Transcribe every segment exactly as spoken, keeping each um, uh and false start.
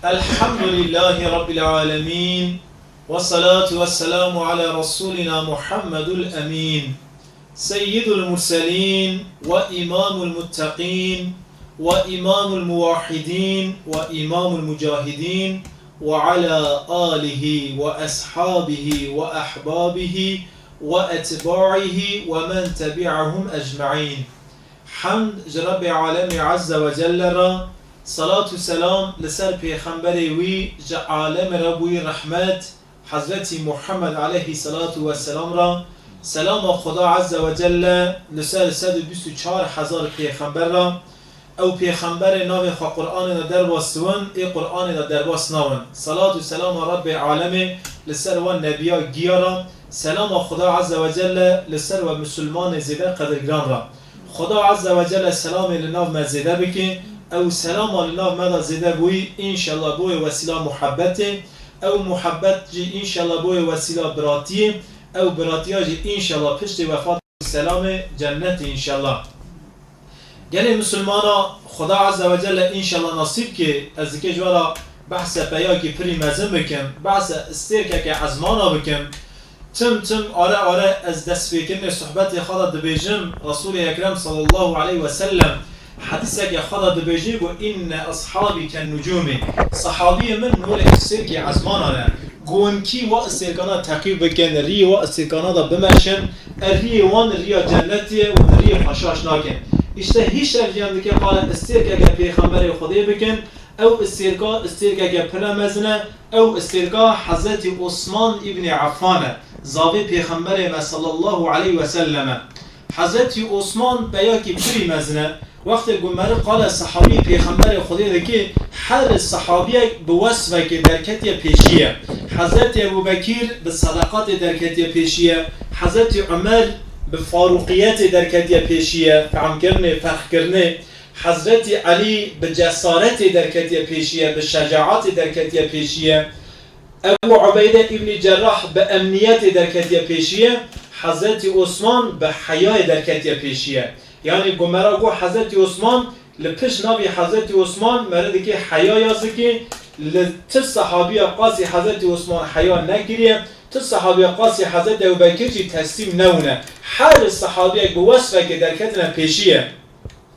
الحمد لله رب العالمين، والصلاة والسلام على رسولنا محمد الأمين، سيد المرسلين وإمام المتقين وإمام الموحدين وإمام المجاهدين، وعلى آله وأصحابه وأحبابه وأتباعه ومن تبعهم أجمعين. Hemd ji Rebbê Alemê Azze ve Celle re, salat û selam li ser pêxemberê wî ji alemê re bûyî rehmet, Hezretî Muhammed aleyhî salatu ve selam re, selama Xuda Azze ve Celle li ser sed û bîst û çar hezar pêxember re, ew pêxemberê navê xwe Qur'anê de derbas dibin, ê Qur'anê de derbas nabin. Salat û selama Rebbê Alemê li ser wan nebiya giya re, selama Xuda Azze ve Celle li ser we misilmanê zêde qedirgiran re. Xuda Azze ve Celle selamê li nav me zêde bike, ew selama li nav me de zêde bûyî, înşallah boye wesîla muhebbetê, ew muhebbet jî înşallah boye wesîla biratiyê, ew biratiya jî înşallah piştê wefat selamê cennetê înşallah. Gelê misilmana Xuda Azze ve Celle înşallah nasîb ke ez dike ji we re behse peyakî pirî mezin bikim, behse stêrkeke ezmana bikim. Tim tim are are ez destpêkirinê sohbetê xwe de dibêjim, Resûlê Ekrem sallallahu aleyhi ve sellem hedîseke xwe de dibêjî ku, "Inne ashabî ken nucûmî." Sahabiyê min nûrê stêrkê ezmana ne. Ku hûn kî wa stêrkana teqîb bikin, riyê wa stêrkana de bimeşin, e riyê wan riya cennetê ye û hûn riyê xwe şaş nakin. Îşte hîşev jî em dike qala stêrkeke pêxemberê Xwedê bikin, ew stêrka, stêrkeke pire mezin e, ew stêrka Hezretî Osman îbnî Affan e, zavê pêxemberê me sallallahu aleyhi ve sellem e. Hezretî Osman peyakî pirî mezin e. Wextê ku meriv qala sehabî pêxemberê Xwedê dike, her sehabiyek bi wesfekê derketiye pêşiye. Hezretî Ebû Bekîr bi sedeqatê derketiye pêşiye. Hezretî Umer bi farûqiyetê derketiye pêşiye, fehmkirinê, ferqkirinê. Hezretî Elî bi cesaretê derketiye pêşiye, bi şecaetê derketiye pêşiye. Ebû Ubeyde îbnî Cerrah bi emniyetê derketiye pêşiye, Hezretî Osman bi heyayê derketiye pêşiye. Yanî ku meriv got Hezretî Osman, li pişt navê Hezretî Osman meriv dike heya ya zikê, li ti sehabiya qasî Hezretî Osman heya nekiriye, ti sehabiya qasî Hezretî Ebû Bekir jî teslîm nebûne. Her sehabiyek bi wesfekê derketine pêşiye.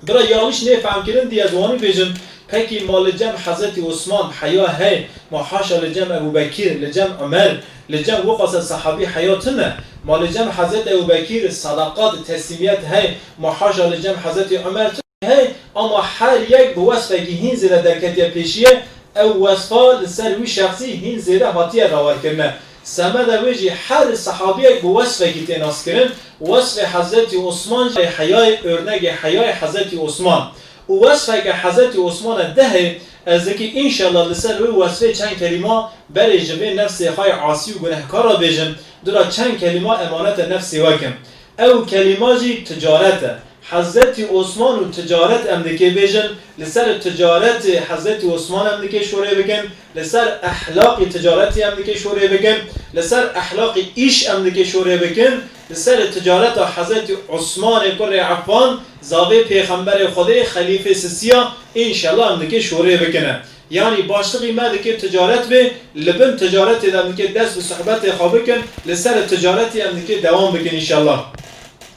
Bira, yanlış nê fehmkirin dî, ez wanî bêjim, pekî ma li cem Hezretî Osman heya hey, ma haşa li cem Ebû Bekir, li cem Umer, li cem wiqase sehabî heya tune? Ma li cem Hezretî Ebû Bekir sedeqat, teslîmiyet hey, ma haşa li cem Hezretî Umer tune hey, ama her yek bi wesfekî hîn zêde derketiye pêşiye, ew wesfa li ser wî şexsî hîn zêde hatiye rawerkirine. Semeda wê jî her sehabiyek bi wesfekî tê naskirin. Wesfê Hezretî Osman jî heyayê, örnegê heyayê Hezretî Osman. Û wesfeke Hezretî Osman e de heye, ez dikî înşallah li ser wê wesfê çend kelîma berê ji vê nefsê xwe yê asî û gunehkar re bêjim, dira çend kelîma emanete nefsê we kim. Ew kelîma jî ticaret e. Hezretî Osman û ticaret em dikê bêjin, li ser ticaretê Hezretî Osman em dikê şorê bikin, li ser ehlaqî ticaretê em dikê şorê bikin, li ser ehlaqî îş em dikê şorê bikin, li ser ticareta Hezretî Osmanê kurê Affan, zavê pêxemberê Xwedê, xelîfê sisiya, înşallah em dikê şorê bikine. Yanî başlixî me dikê ticaret bê, li bin ticaretê de em dikê dest bi sohbetê xwe bikin, li ser ticaretê em dikê dewam bikin înşallah.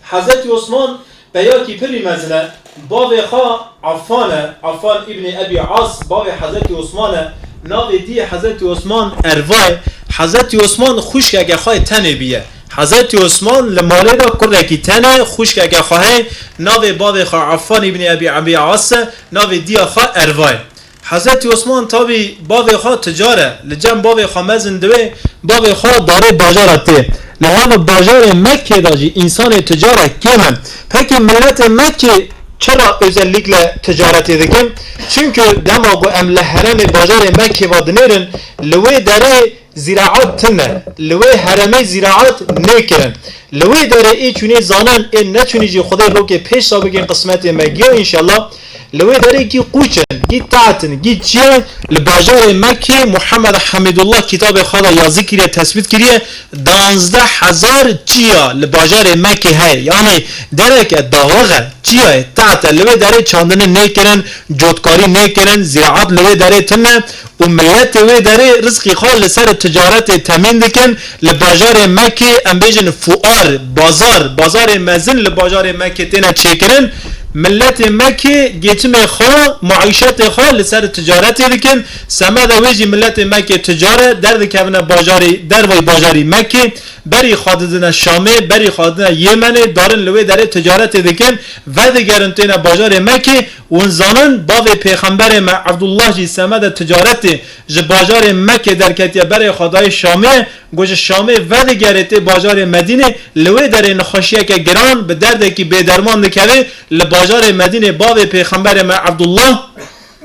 Hezretî Osman peyakî pirî mezin e. Bavê xwe Affan e. Affan îbnî Ebî As bavê Hezretî Osman e. Navê dî yê Hezretî Osman Erva ye. Hezretî Osman xwişkeke xwe yê tenê bîye. Hezretî Osman li malê de kurekî tenê, xwişkeke xwe heye. Navê bavê xwe Affan îbnî Ebî, Ebî As e. Navê dî ya xwe Erva ye. Hezretî Osman tabî bavê xwe ticar e, li cem bavê xwe mezin dibe, bavê xwe darê bajara tê. Li hemî bajarê Mekkê de jî însanê ticarek kêm in. Pekî miletê Mekkê çira özellikle ticaretê dikin? Çünkü dema ku em li herêmê bajarê Mekkê ve dinêrin, li wê derê zîraat tune, li wê herêmê zîraat nêkirin. Li wê derê ê çûnê zanin, ê neçûnî jî Xwedê rokê pêş de bikin qismetê me giya înşallah. Li wê derê gî qûç in, gî teht in, gî çi ye? Li bajarê Mekkê Muhammed Hamidullah kitabê xwe de yazî kiriye, tesbît kiriye, danzdeh hezar çiya li bajarê Mekkê heye. Yanî dereke daxwax e, çiya ye, teht e. Li wê derê çandinê nêkirin, cotkarî nêkirin, zîraet li wê derê tune û miletê wê derê rizqî xwe li ser ticaretê temîn dikin. Li bajarê Mekkê, em bêjin, fuar, bazar, bazarê mezin li bajarê Mekkê têne çêkirin. Miletê Mekkê geçimê xwe, maîşetê xwe li ser ticaretê dikin. Semeda wê jî miletê Mekkê ticare derdikevine bajarê, dervayî bajarî Mekkê. Berî xwe didine Şamê, berî xwe didine Yemenê, darin li wê derê ticaretê dikin. Vedigerin têne bajarê Mekkê. Hûn zanin, bavê Pêxemberê me Evdullah jî semeda ticaretê ji bajarê Mekkê derketiye, berê xwe dayê Şamê, got, ji Şamê vedigerê tê bajarê Medînê, li wê derê nexweşiyeke giran, bi derdekî bêderman dikeve. Li bajarê Medînê bavê Pêxemberê me Evdullah,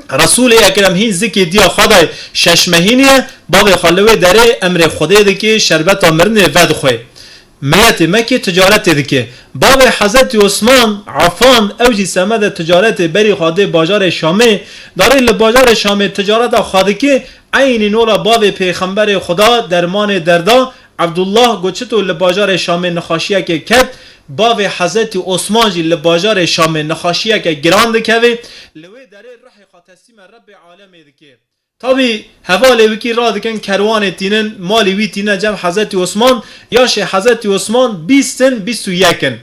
Resûlê Ekrem hîn zikê diya xwe dayê şeş mehînî ye, bavê xwe li wê derê emrê Xwedê dike, şerbeta mirinê vedixwe. Miletê Mekkê ticaretê dike. Bavê Hezretî Osman, Affan, ew jî semeda ticaretê berî xwe dê bajarê Şamê. Darê li bajarê Şamê ticareta xwe dike, eynî nola bavê Pêxemberê Xuda dermanê derda, Evdullah, got, çito li bajarê Şamê nexweşiyeke ket, bavê Hezretî Osman jî li bajarê Şamê nexweşiyeke giran dikeve. Li wê derê ruhê xwe teslîme Rebbê alemê dike. Tabî hevalê wekî radikin kerwanê tînin, malê wî tîne cem Hezretî Osman, yaşê Hezretî Osman bîst in, bîst û yek in.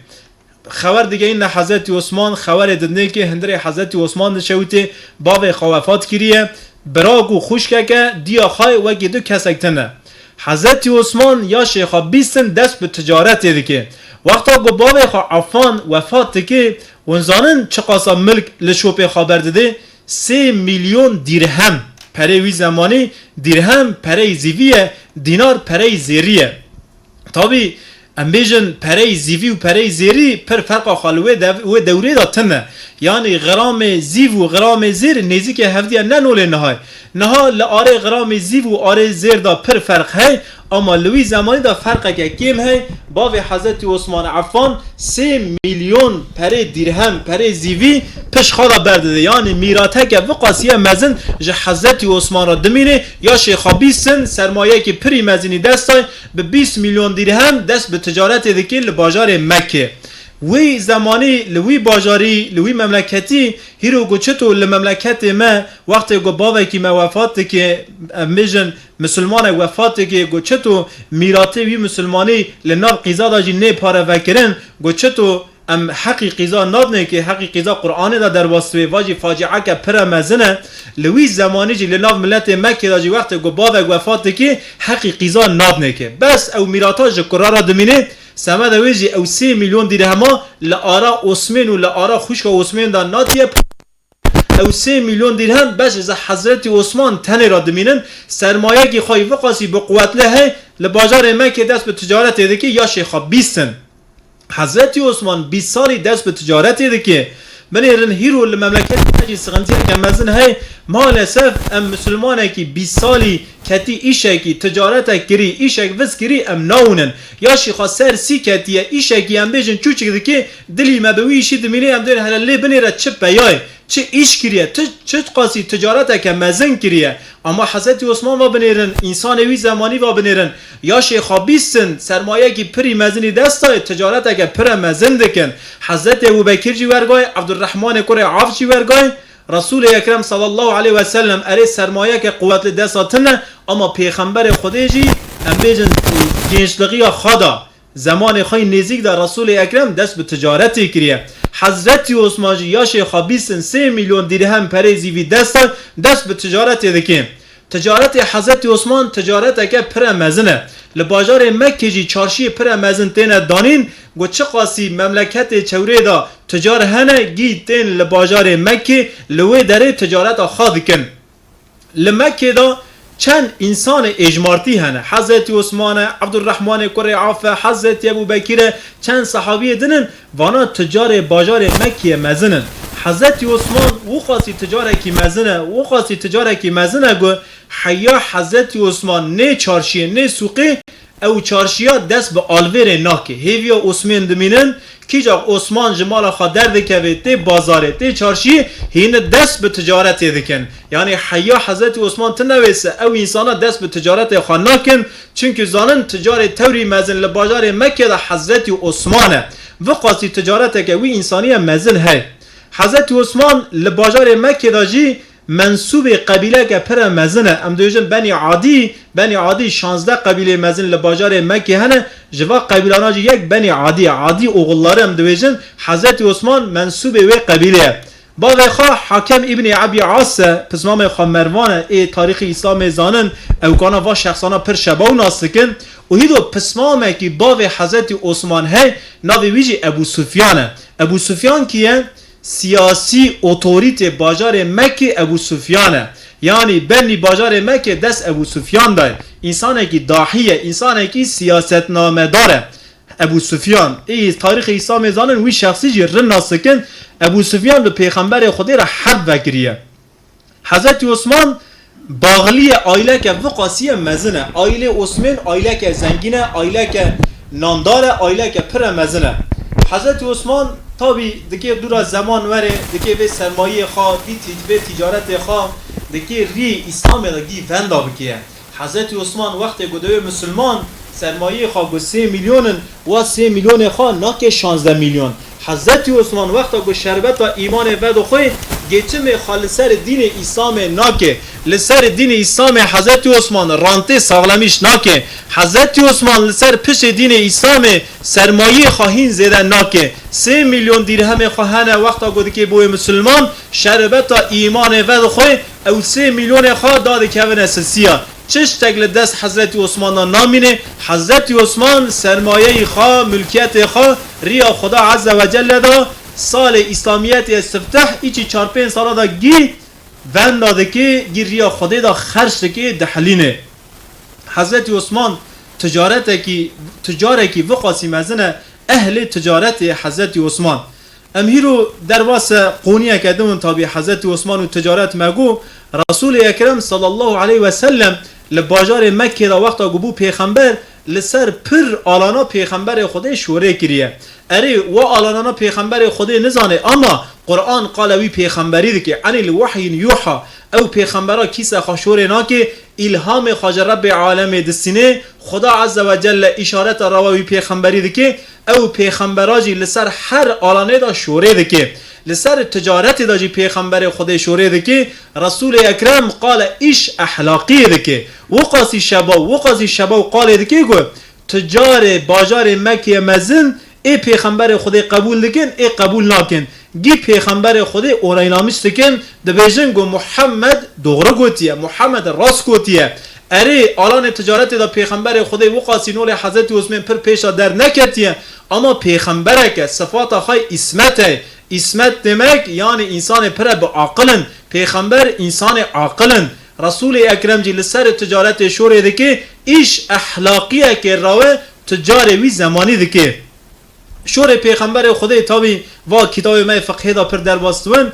Xewer digeyîne Hezretî Osman, xewerê didinê ki hundirê Hezretî Osman dişewitê, bavê xwe wefat kiriye, birak û xwişkeke diya xwe wekî du kesek tine. Hezretî Osman yaşê xwe bîst in, dest bi ticaretê dike. Wexta ku bavê xwe Affan wefat dike, hûn zanin çiqasa milk li şopê xwe berdide? Sê milyon dîrhem, perê wî zemanî, dîrhem perey zîvî ye, dînar perey zêrî ye. Tabî, em bêjin perey zîvî û perey zêrî pir ferqa xwe li wê dev-, wê dewrê de tune. Yanî xiramê zîv û xiramê zêr nêzîkê hevdiye ne nolê niha ye. Niha li arê xiramê zîv û arê zêr de pir ferq hey, ama li wî zemanî de ferqeke kêm hey. Bavê Hezretî Osman Affan sê milyon perê dîrhem, perê zîvî pişt xwe de berdide. Yanî mîrateke viqasî ye mezin ji Hezretî Osman re dimîne, yaşê xwe bîst in, sermayeyekî pirî mezinî dest dayê, bi bîst milyon dîrhem dest bi ticaretê dike li bajarê Mekkê. Wî zemanî li wî bajarî, li wî memleketî, hîro ku çito li memleketê me, wextê ku bavekî me wefat dike, em bêjin, misilmanek wefat dike, ku çito mîratê wî misilmanî li nav qîza de jî nê pare vekirin, ku çito em heqî qîza nadinê ki heqî qîza Qur'anê de derbas dibe, va jî faciake pire mezin e. Li wî zemanî jî li nav miletê Mekkê de jî wextê ku bavek wefat dike, heqî qîza nadinê ki. Bes ew mîrata ji kura re dimîne, semeda wê jî ew sê milyon dîrhema li ara Osmên û li ara xwişka Osmên de natiye. Ew sê milyon dîrhem beş ji Hezretî Osman tenê re dimînin, sermayekî xwe yî viqasî bi quwetli hey, li bajarê Mekkê dest bi ticaretê dike, yaşê xwe bîst in. Hezretî Osman bîst salî dest bi ticaretê dike. Binêrin hîro li memleketê me jî sixintiyeke mezin hey. Maalesef em misilmanekî bîst salî ketî îşekî, ticaretek kirî, îşek viz kirî em nawînin. Yaşî xwe ser sî ketiye, îşekî em bêjin çûçik dike, dilî me bi wî îşî dimîne, em dêrin hele lê binêre çi peyayê. Çi îş kiriye, ti-, çi qasî ticareteke mezin kiriye. Ama Hezretî Osman va binêrin, însanê wî zemanî va binêrin, yaşê xwe bîst in, sermayekî pirî mezinî dest dayê, ticareteke pire mezin dikin. Hezretî Ebû Bekir jî wergayê, Ebdurrehmanê kurê Af jî wergayê. Resûlê Ekrem sallallahu aleyhi ve sellem erê sermayeke quwetli desta tine, ama Pêxemberê Xwedê jî, em bêjin, gençlixiya xwe da. Zemanê xwe yî nêzîk de Resûlê Ekrem dest bi ticaretê kiriye. Hezretî Osman jî yaşê xwe bîst in, sê milyon dîrhem perê zîvî dest e, dest bi ticaretê dike. Ticaretê Hezretî Osman ticareteke pire mezin e. Li bajarê Mekkê jî çarşiyê pire mezin têne danîn, ku çiqasî memleketê çewrê de ticar hene, gî tên li bajarê Mekkê li wê derê ticareta xwe dikin. Li Mekkê de çend însanê êjmartî hene. Hezretî Osman e, Ebdurrehmanê kurê Af e, Hezretî Ebû Bekir e, çend sehabiyê din in, vana ticarê bajarê Mekkê mezin in. Hezretî Osman wiqasî ticarekî mezin e, wiqasî ticarekî mezin e ku heya Hezretî Osman nê çarşiyê, nê sûqê Ew çarşiya dest bi alvêrê nake. Hêviya Osmên dimînin, kîcak Osman ji mala xwe derdikeve tê bazarê, tê çarşiyê, hîne dest bi ticaretê dikin. Yanî heya Hezretî Osman tune wê se ew însana dest bi ticaretê xwe nakin, çimkî zanin ticarê tewrî mezin li bajarê Mekkê de Hezretî Osman e. Viqasî ticareteke wî însaniye mezin hey. Hezretî Osman li bajarê Mekkê de jî mensûbê qebîleke pire mezin e. Em dibêjin Benî Adî, Benî Adî şazdeh qebîlê mezin li bajarê Mekkê hene, ji va qebîlana jî yek Benî Adî ye. Adî oxulları em dibêjin, Hezretî Osman mensûbê wê qebîlê ye. Bavê xwe Hakem îbnî Ebî As e, pismamê xwe Mervan e, ê tarîxê Îslamê zanin, ew kana va şexsana pir şebaw nas dikin. Û hîdo pismamekî bavê Hezretî Osman hey, navê wî jî Ebû Sufyan e. Ebû Sufyan kî ye? Siyasî otorîtê bajarê Mekkê Ebû Sufyan e. Yanî benî bajarê Mekkê dest Ebû Sufyan dayê. Însanekî dahî ye, însanekî siyasetnamedar e. Ebû Sufyan, ê tarîxê Îslamê zanin wî şexsî jî rind nas dikin, Ebû Sufyan bi Pêxemberê Xwedê re herb vekiriye. Hezretî Osman baxliyê aîleke viqasî ye mezin e. Aîlê Osmên aîleke zengîn e, aîleke nandar e, aîleke pire mezin e. Hezretî Osman tabî dikê dûra zeman were, dikê vê sermayiyê xwe, vî tî-, vê tîcaretê xwe, dikê rî Îslamê de gî venda bikeye. Hezretî Osman wextê ku dewê misilman sermayiyê xwe ku sê milyon in, wa sê milyonê xwe nake şazdeh milyon. Hezretî Osman wexta ku şerbeta îmanê vedixwe, geçimê xwe li ser dînê Îslamê nake. Li ser dînê Îslamê Hezretî Osman rantê saxlemîş nake. Hezretî Osman li ser piştê dînê Îslamê sermayiyê xwe hîn zêde nake. Sê milyon dîrhemê xwe hene wexta ku dikê bûye misilman, şerbeta îmanê vedixwe, ew sê milyonê xwe dadikevine sisiya. Çi tiştek li dest Hezretî Osman de namîne. Hezretî Osman sermayeyî xwe, milkiyetê xwe riya Xuda Azze ve Celle de salê Îslamiyetê sifteh, îçî çar pênc sala de gî venda dike, gî riya Xwedê de xerç dike, dihilîne. Hezretî Osman ticaretekî, ticarekî viqasî mezin e, ehlê ticaretê ye Hezretî Osman. Em hîro derbase qoniyeke din in, tabî Hezretî Osman û ticaret me got, Resûlê Ekrem sallallahu aleyhi ve sellem li bajarê Mekkê de wexta ku bû pêxember, li ser pir alana pêxemberê Xwedê şorê kiriye. Erê, wa alanana pêxemberê Xwedê nizane, ama Quran qala wî pêxemberî dike. Enî li wehyin yuha, ew pêxembera kîse xwe şorê nake, îlhamê xwe ji Rebbê alemê distîne, Xuda Azze ve Celle îşareta rewa wî pêxemberî dike, ew pêxembera jî li ser her alanê de şorê dike. Li ser ticaretê de jî pêxemberê Xwedê şorê dike, Resûlê Ekrem qala îş ehlaqiyê dike. Wiqasî şebaw, wiqasî şebaw qalê dike ku ticarê bajarê Mekkê mezin ê pêxemberê Xwedê qebûl dikin, ê qebûl nakin. Gî pêxemberê Xwedê oreynamiş dikin, dibêjin ku Muhammed doğru gotiye, Muhammed rast gotiye. Erê, alanê ticaretê de pêxemberê Xwedê wiqasî nolê Hezretî Osmên pir pêşa derneketiye, ama pêxembereke sifata xwe îsmet e. Îsmet demek, yanî însanê pire bi aqil in. Pêxember însanê aqil in. Resûlê Ekrem jî li ser ticaretê şorê dike, îş ehlaqiyeke rawe ticarê wî zemanî dike. Şorê pêxemberê Xwedê tabî va kitabê me yê fiqhê de pir derbas dibin.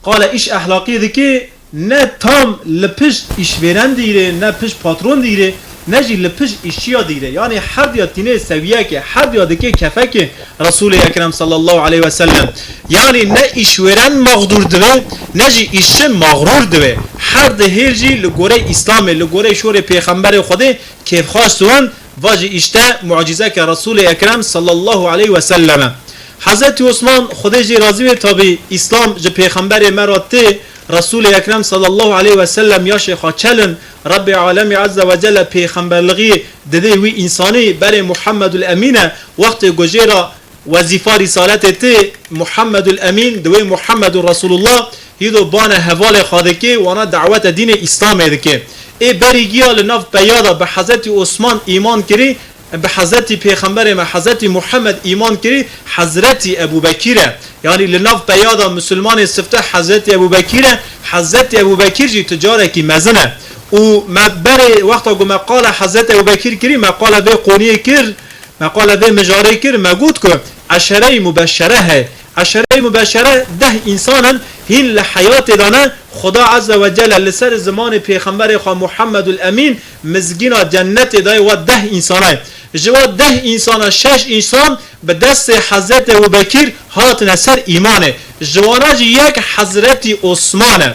Qala îş ehlaqî dike, ne tam li pişt îşvêren dîrê, ne pişt patron dîrê, ne jî li pişt îşçiya dîrê. Yanî herdiya tînê sewiyekê, herdiya dike kefekê Resûlê Ekrem sallallahu aleyhi ve sellem. Yanî ne îşvêren mexdûr dibe, ne jî îşçi mexrûr dibe. Her di hêl jî li gorey Îslamê, li gorey şorê pêxemberê Xwedê kêfxweş dibin, va jî îşte mucîzeke Resûlê Ekrem sallallahu aleyhi ve sellem e. Hezretî Osman, Xwedê jê razî be, tabî Îslam ji pêxemberê me re tê, Resûlê Ekrem sallallahu aleyhi ve sellem yaşê xwe çel in, Rebbê alemî azze ve celle pêxemberlixî didê wî însanî, berê Muhammedul Emîn e, wextê ku jê re wezîfa rîsaletê tê, Muhammedul Emîn, di wê Muhammedur Resulullah, hîdo bane hevalê xwe dike, wana dawete dînê Îslamê dike. Ê berî giya li nav peya de bi Hezretî Osman îman kirî, bi Hezretî Pêxemberê me, Hezretî Muhammed îman kirî, Hezretî Ebû Bekîr e. Yanî li nav peya de misilmanê sifte Hezretî Ebû Bekîr e, Hezretî Ebû Bekîr jî ticarekî mezin e. Û me berê wexta ku me qala Hezretî Ebû Bekîr kirî, me qala vê qoniyê kir, me qala vê mijarê kir, me got ku eşereyî mubeşere heye. Eşere-i Mubeşere deh însan in, hîn li heyatê de ne, Xuda Azze ve Celle li ser zimanê Pêxemberê xwe Muhammedul Emîn mizgîna cennetê dayê wa deh însanayê. Ji wa deh însana şeş însan bi destê Hezretî Ebû Bekîr hatine ser îmanê. Ji wana jî yek Hezretî Osman e.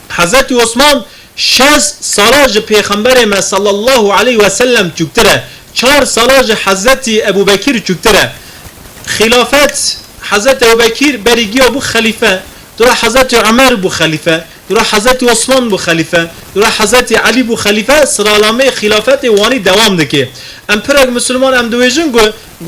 Hezretî Osman şeş sala ji Pêxemberê me sallallahu aleyhi ve sellem çûktir e. Çar sala ji Hezretî Ebû Bekîr çûktir e. Xîlafet, Hezretî Ebû Bekîr berî giya bû xelîfe. Dura Hezretî Omer bû xelîfe. Dura Hezretî Osman bû xelîfe. Dura Hezretî Elî bû xelîfe. Siralameyê xîlafetê wanî dewam dike. Em pirek misilman em dibêjin ku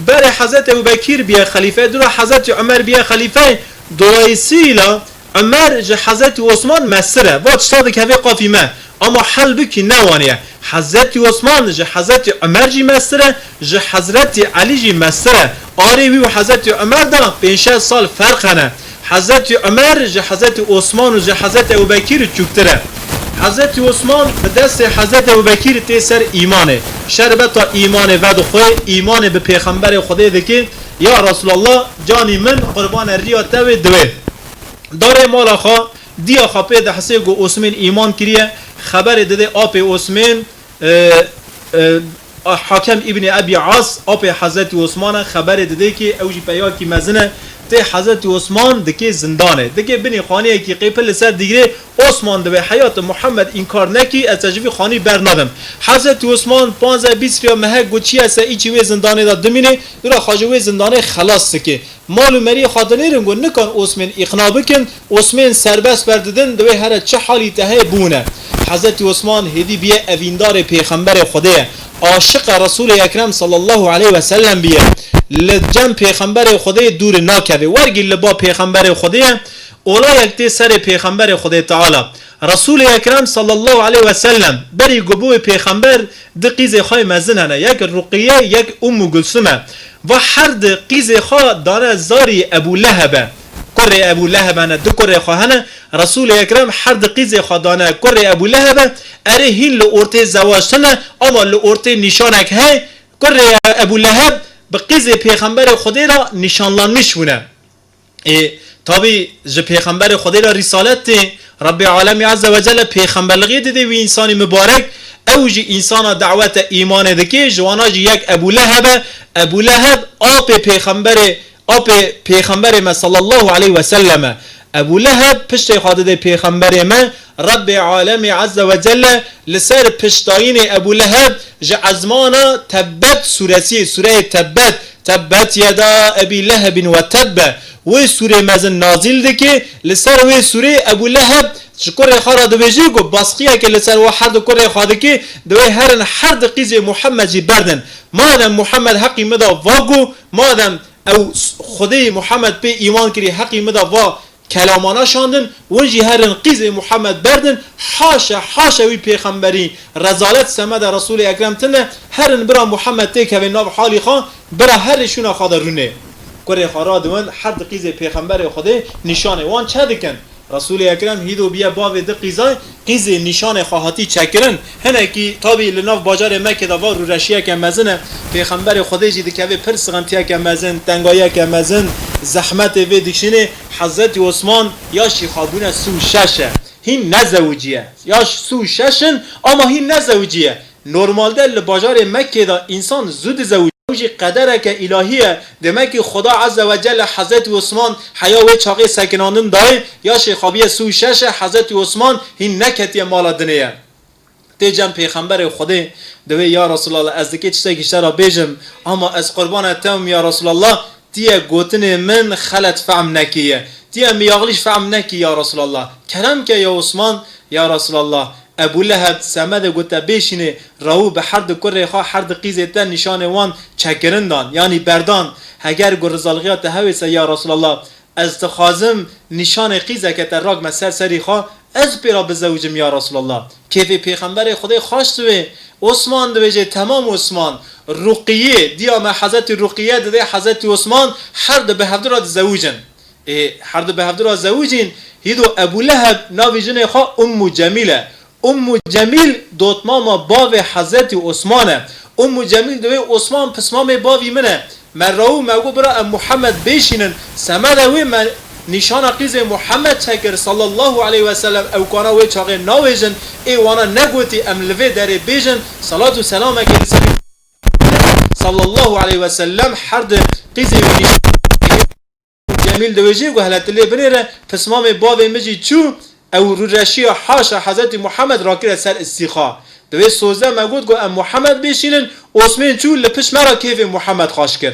berê Hezretî Ebû Bekîr biye xelîfe, dura Hezretî Omer biye xelîfe. Dolayısıyla Omer ji Hezretî Osman mestir e. Va tişta dikeve qafî me. Ama halbukî ne wanî ye. Hezretî Osman ji Hezretî Omer jî mestir e, ji Hezretî Elî jî mestir e. Arê wî û Hezretî Omer de pênc şeş sal ferq hene. Hezretî Omer ji Hezretî Osman û ji Hezretî Ebû Bekîr çûktir e. Hezretî Osman bi destê Hezretî Ebû Bekîr tê ser îmanê. Şerbeta îmanê vedixwe, îmanê bi Pêxemberê Xwedê dike, ya Resulallah, canî min qurbane riya te wê diwê. Darê mala xwe, diya xwe pê dihesê ku Osmên îman kiriye, xeberê dide apê Osmên, e, e, Hakem îbnê Ebî As, apê Hezretî Osman e, xeberê dide ki ew jî peyakî mezin e, tê Hezretî Osman dike zindanê. Dike binê xaniyekî qê pir li ser digirê, Osman dibe heyata Muhammed înkar nekî, ez te ji vî xanî bernadim. Hezretî Osman panzdeh bîst riya mehek got çi ye se îçî wê zindanê de dimîne, dura xwe ji wê zindanê xelas dike. Mal û meriyê xwe dinêrin ku nikan Osmên îqna bikin, Osmên serbest berdidin, divê here çi halî te heye bûne. Hezretî Osman hêdî biye evîndarê Pêxemberê Xwedê ye. Aşiqe Resûlê Ekrem sallallahu aleyhi ve sellem biye. Li cem Pêxemberê Xwedê dûr nakeve. Wergî li ba Pêxemberê Xwedê ye. Olayek tê serê Pêxemberê Xwedê Teala. Resûlê Ekrem sallallahu aleyhi ve sellem berî ku bûye Pêxember, di qîzê xwe yê mezin hene. Yek Ruqiye, yek Ummu Gulsum e. Va her di qîzê xwe dane zarî Ebû Leheb e. Kurê Ebû Leheb hene, du kurê xwe hene. Resûlê Ekrem her di qîzê xwe dane kurê Ebû Leheb e. Erê hîn li ortê zewac tune, ama li ortê nîşanek heye. Kurê Ebû Leheb bi qîzê Pêxemberê Xwedê re nîşanlanmîş bûne. Ê, tabî ji Pêxemberê Xwedê re rîsalet tê. Rebbê Alemî Azze ve Celle pêxemberlixê dide wî însanî mibarek. Ew jî însana dawete îmanê dike, ji wana jî yek Ebû Leheb e. Ebû Leheb apê pêxemberê, apê Pêxemberê me sallallahu aleyhi ve sellem e. Ebû Leheb piştê xwe dide Pêxemberê me, Rebbê Alemî Azze ve Celle li ser piştayînê Ebû Leheb ji ezmana Tebbet sûresî, sûreyê Tebbet, Tebbet yeda Ebî Lehebin ve tebbe, wê sûrê mezin nazîl dike, li ser wê sûrê Ebû Leheb ji kurê xwe re dibêje ku basqiyeke li ser we her du kurê xwe dike, divê herin her du qîzê Muhammed jî berdin. Madem Muhammed heqî min da va ku, madem ew Xwedê Muhammed pê îman kirî heqî min da va kelamana şandin, win jî herin qîzê Muhammed berdin, haşa, haşa wî pêxemberî, rezalet semeda Resûlê Ekrem tune, herin bira Muhammed têkeve nav halî xwe, bira herê şûna xwe de rûnê. Kurê xwe radiwin, her di qîzê pêxemberê Xwedê nîşanê wan çe dikin. Resûlê Ekrem hîdo biye bavê di qîzay, qîzê nîşanê xwe hatî çekirin. Hinekî tabî li nav bajarê Mekkê de va rûreşiyeke mezin e. Pêxemberê Xwedê jî dikeve pir sixintiyeke mezin, tengayiyeke mezin, zehmetê vê dikişînê. Hezretî Osman yaşî xwe bûne sî û şeş e. Hîn nezewiciye. Yaş sî û şeş in ama hîn nezewiciye. Normalde li bajarê Mekkê de însan zû dizewiciye. Ew jî qedereke îlahî ye. Demek ki Xuda Azze ve Celle Hezretî Osman heya wê çaxê sekinandin dayê. Yaşê xwe biye sî û şeş e, Hezretî Osman hîn neketiye mala dinê ye. Tê cem Pêxemberê Xwedê, divê, ya Resulallah, ez dikê tiştekî ji te re bêjim, ama ez qurbana te bim, ya Resulallah, tiye gotinê min xelet fehm nekî ye. Tiye miyaxlîş fehm nekî, ya Resulallah. Kerem ke, ya Osman, ya Resulallah. Ebû Leheb semedê got te bêşînê, rawû bi her du kurê xwe, her du qîzê te nîşanê wan çekirin dan, yanî berdan. Heger ku rizalxiya te hewê se, ya Resulallah, ez dixwazim nîşanê qîzeke te rakme ser serî xwe, ez pê re bizewicim ya Resulallah. Kêfê Pêxemberê Xwedê xweş dibe. Osman dibêje, temam Osman. Ruqiyê, diya me Hezretî Ruqiye dide Hezretî Osman, her du bi hevdu re dizewicin. Ê, her du bi hevdu re zewicîn, hîdo Ebû Leheb navê jinê xwe Ummu Cemîl e. Ummu Cemîl dotmama bavê Hezretî Osman e. Ummu Cemîl dibê Osman pismamê bavî min e. Me rawû me got, bira, em Muhammed bêşînin. Semeda wê me nîşana qîzê Muhammed çekir, sallallahu aleyhi ve sellem, ew kana wê çaxê nawêjin, ê wana negotî, em li vê derê bêjin, salat û selamekê li ser sallallahu aleyhi ve sellem, her di qîzê wî nîşan Cemîl diwêjê ku hele tu lê binêre, pismamê bavê min jî çû, ew rûreşiya haşa Hezretî Muhammed rakire ser îstîxa. Di wê sozdeh me got ku em Muhammed bêşînin, Osmên çû li pişt me re kêfê Muhammed xaş kir.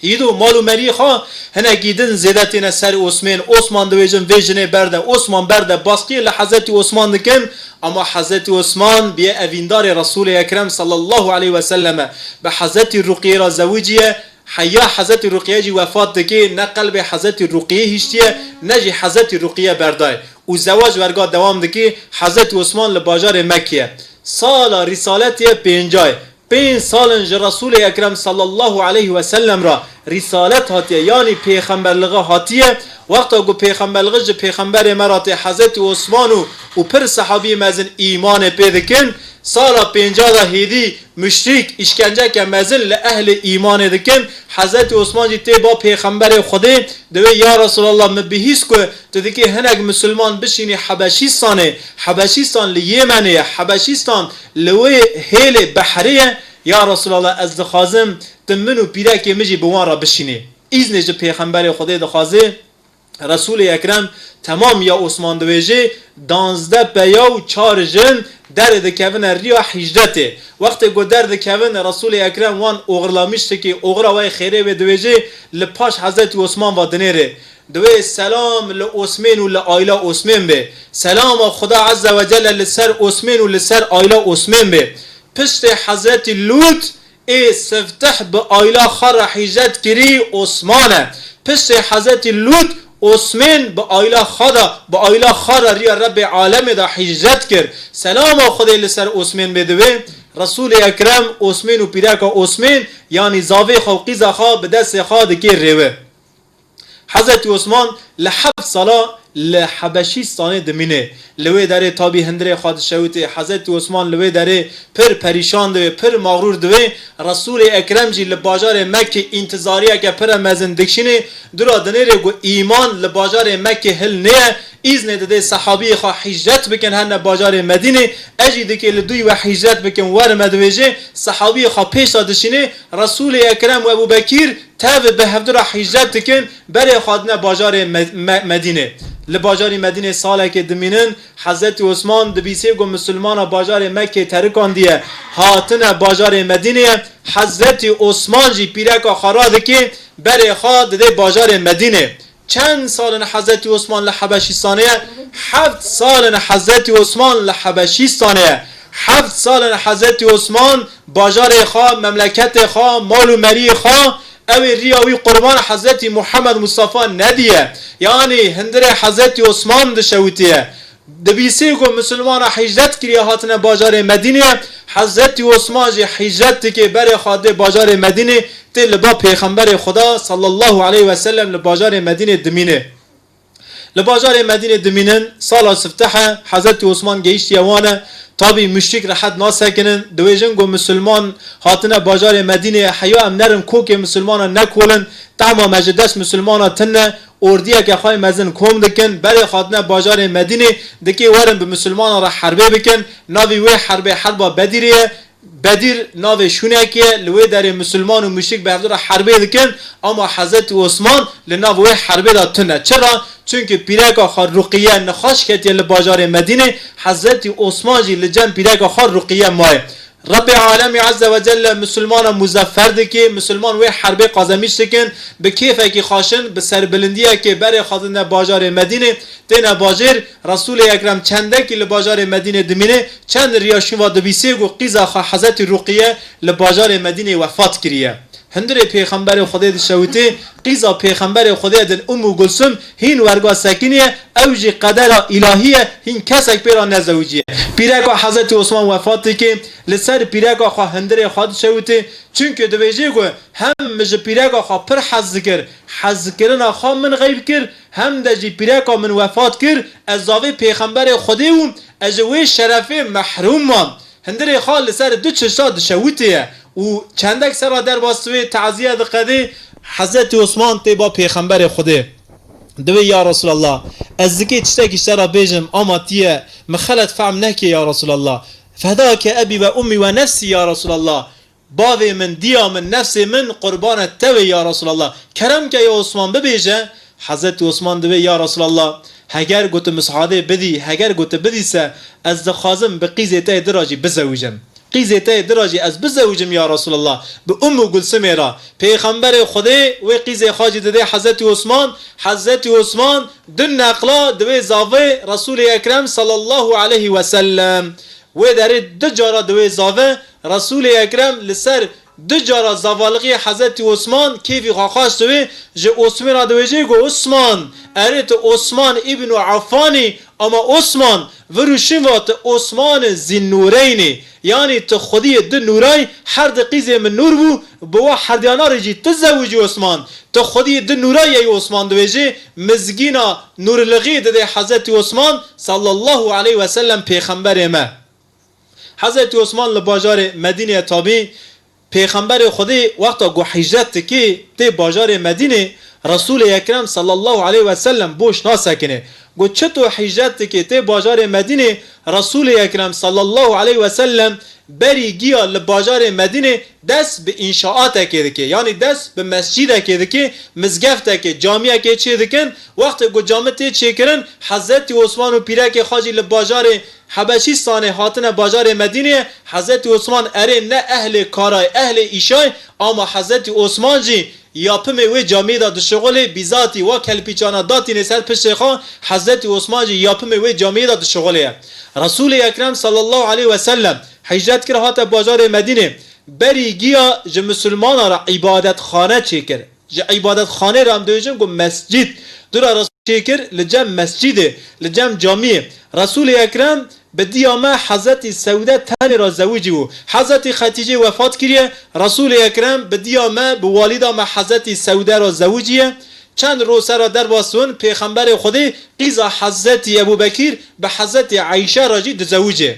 Îdo mal û meriyê xwe hinekî din zêde têne ser Osmên. Osman diwêjin vê jinê berde, Osman berde, baskiyê li Hezretî Osman dikin, ama Hezretî Osman biye evîndarê Resûlê Ekrem sallallahu aleyhi ve sellem e. Bi Hezretî Ruqiyê re zewiciye, Heya Hezretî Ruqiye jî wefat dike, ne qelbê Hezretî Ruqiye hiştiye, ne jî Hezretî Ruqiye berdaye. Û zewac werga dewam dike, Hezretî Osman li bajarê Mekke ye. Sala rîsaletê ye pêncay. Pênc sal in ji Resûlê Ekrem sallallahu aleyhi ve sellem re rîsalet hatiye, yanî pêxemberliğe hatiye. Wexta ku pêxemberliğe ji pêxemberê me re tê, Hezretî Osman û, û pir sehabî mezin îmanê pê dikin. Sala pênca de hêdî muşrîk, îşkenceke mezin li ehlê îmanê dikin. Hezretî Osman jî tê ba pêxemberê Xwedê, diwê, ya Resulallah, min bihîst ku tu dikê hinek misilman bişînî Hebeşîstanê. Hebeşîstan li Yemenê ye. Hebeşîstan li wê hêlê behrê ye. Ya Resulallah, ez dixwazim tu min û pîrekê min jî bi wan re bişînî. Îznê ji pêxemberê Xwedê dixwaze. Resûlê Ekrem temam ya Osman diwêjê, danzdeh peya û çar jin derê dikevine riya hicretê. Wextê ku derdikevin, Resûlê Ekrem wan oxirlamiştikî, oxira wê xêrê wê diwêjê, li paş Hezretî Osman va dinêrê. Diwê selam li Osmên û li aîla Osmên bê. Selama Xuda Azze ve Celle li ser Osmên û li ser aîla Osmên bê. Piştê Hezretî Lût, ê sifteh bi aîla xwe re hicret kirî Osman e. Piştê Hezretî Lût, Osmên bi aîla xwe de, bi aîla xwe re riya Rebbê alemê de hicret kir. Selama Xwedê li ser Osmên bê diwê. Resûlê Ekrem Osmên û pîreka Osmên, yanî zavê xwe û qîza xwe bi destê xwe dikê rêwe. Hezretî Osman li heft sala li Hebeşîstanê dimîne. Li wê derê tabî hundirê xwe dişewitê. Hezretî Osman li wê derê pir perîşan dibe, pir mexrûr dibe. Resûlê Ekrem jî li bajarê Mekkê întizariyeke pir e mezin dikşîne. Dura dinêrê ku îman li bajarê Mekkê hil nêye, îznê dide sehabiyê xwe hicret bikin hene bajarê Medînê. E jî dikê li dûy we hicret bikin, werime dibêje. Sehabiyê xwe pêş de dişîne. Resûlê Ekrem û Ebû Bekîr tev bi hevdu re hicret dikin, berê xwe dine bajarê Me-, Me-, Medînê. Li bajarê Medînê salekê dimînin, Hezretî Osman dibîsê ku misilmana bajarê Mekkê terikandiye, hatine bajarê Medînê. Hezretî Osman jî pîreka xwe radike, berê xwe dide bajarê Medînê. Çend sal in Hezretî Osman li Hebeşîstanê ye? Heft sal in Hezretî Osman li Hebeşîstanê ye. Heft sal in Hezretî Osman bajarê xwe, memleketê xwe, mal û meriyê xwe, ew ê riya wî qurban Hezretî Muhammed Mustafa nediye. Yanî hundirê Hezretî Osman dişewitiye. Dibîsê ku misilmana hicret kiriye hatine bajarê Medînê, Hezretî Osman jî hicret dike berê xwe dê bajarê Medînê, tê li ba Pêxemberê Xuda sallallahu aleyhi ve sellem li bajarê Medînê dimîne. Li bajarê Medînê dimînin, sala siftehe Hezretî Osman gehiştiye wan e. Tabî muşrîk rehet nasekinin. Diwêjin ku misilman hatine bajarê Medînê, heya em nerin kokê misilmanan nekolin. Tahma me ji dest misilmana tune, ordiyeke xwe mezin kom dikin. Berê xwe dine bajarê Medînê, dikê werin bi misilmanan re herbê bikin. Navî wê herbê herba Bedîrê ye. Bedîr navê şûnekê ye, li wê derê misilman û muşrik bi hevdu re herbê dikin, ama Hezretî Osman li nav wê herbê de tune. Çira? Çunkî pîreka xwe Ruqiye nexweş ketiye li bajarê Medînê, Hezretî Osman jî li cem pîreka xwe Ruqiye maye. Rebbê alemî Azze ve Celle misilmana muzeffer dike, misilman wê herbê qazemîş dikin, bi kêfekî xaşin, bi serbilindiyekê berê xwe dine bajarê Medînê, têne bajêr, Resûlê Ekrem çendekî li bajarê Medînê dimîne, çend riya şûn va dibîsê ku qîza xwe Hezretî Ruqiye li bajarê Medînê wefat kiriye. Hundirê Pêxemberê Xwedê dişewitê, qîza Pêxemberê Xwedê din Ummu Gulsum hîn werga sekiniye, ew jî qedera îlahî ye, hîn kesek pê re nezewiciye. Pîreka Hezretî Osman wefat dike, li ser pîreka xwe hundirê xwe dişewitê, çunkî dibêjê ku hem min ji pîreka xwe pir hez dikir, hezkirina xwe min xeyb kir, hem de jî pîreka min wefat kir, ez zavê Pêxemberê Xwedê bûm, ez ji wê şerefê mehrûm mam. Hundirê xwe li ser du çişta dişewitiye. û çendek ser re derbas divê, teziye diqedê, Hezretî Osman tê ba Pêxemberê Xwedê. Divê, ya Resulallah, ez dikê tiştekî ji te re bêjim, ama tiye, min xelet fehm nekê, ya Resulallah. Fedake ebî ve ummî ve nefsî, ya Resulallah. Bavê min, diya min, nefsê min qurbana te wê, ya Resulallah. Kerem ke, ya Osman, bibêje. Hezretî Osman divê, ya Resulallah, heger ku tu misadê bidî, heger ku tu bidî se, ez dixwazim bi qîzê te yê di re jî bizewicim. Qîzê te yê di re jî ez bizewicim, ya Resulallah, bi Ummu Gulsumê re. Pêxemberê Xwedê wê qîzê xwe jî didê Hezretî Osman. Hezretî Osman du neqla divê zavê Resulê Ekrem sallallahu aleyhi ve sellem. Wê derê du cara divê zave Resulê Ekrem li ser du cara zavalixî Hezretî Osman kêfî xwe xweş divê, ji Osmê re divêjê ku Osman, erê tu Osman îbnu Affanî, ama Osman, vir û şîn va tu Osmanê Zînnûreynî, yanî tu xwediyê du nûray, her di qîzê min nûr bû, bi wa herdiyana re jî tu zewicî Osman, tu xwediyê du nûray yê, Osman divêjê, mizgîna nûrlixî didê Hezretî Osman sallallahu aleyhi ve sellem pêxemberê me. Hezretî Osman li bajarê Medînê tabî Pêxemberê Xwedê wexta ku hicret dikê tê bajarê Medînê, Resulê Ekrem sallallahu aleyhi ve sellem boş nasekine. Ku çito hicret dikê tê bajarê Medînê, Resulê Ekrem sallallahu aleyhi ve sellem berî giya li bajarê Medînê dest bi înşaatekê dike. Yanî dest bi mescîdekê dike, mizgeftekê, camiyekê çê dikin. Wextê ku cami tê çêkirin, Hezretî Osman û pîrekê xwe jî li bajarê Hebeşîstanê hatine bajarê Medînê, Hezretî Osman erê ne ehlê karayê, ehlê îşayê, ama Hezretî Osman jî yapimê wê camiyê de dişixulê, bîzatî wa kelpîçana datînê ser piştê xwe, Hezretî Osman jî yapimê wê camiyê de dişixulê ye. Resulê Ekrem sallallahu aleyhi ve sellem hicret kir hate bajarê Medînê, berî giya ji misilmana re îbadetxane çêkir. Ji îbadetxanê re em dibêjin ku mescîd. Dûra Resul çêkir li cem mescîdê, li cem camiyê. Resulê Ekrem bi diya me Hezretî Sewde tenê re zewicî bû. Hezretî Xetîcê wefat kiriye, Resulê Ekrem bi diya me, bi walîda me Hezretî Sewde re zewicî ye. Çend roj ser re derbas bin, Pêxemberê Xwedê qîza Hezretî Ebû Bekîr bi Hezretî Eyşe re jî dizewicê.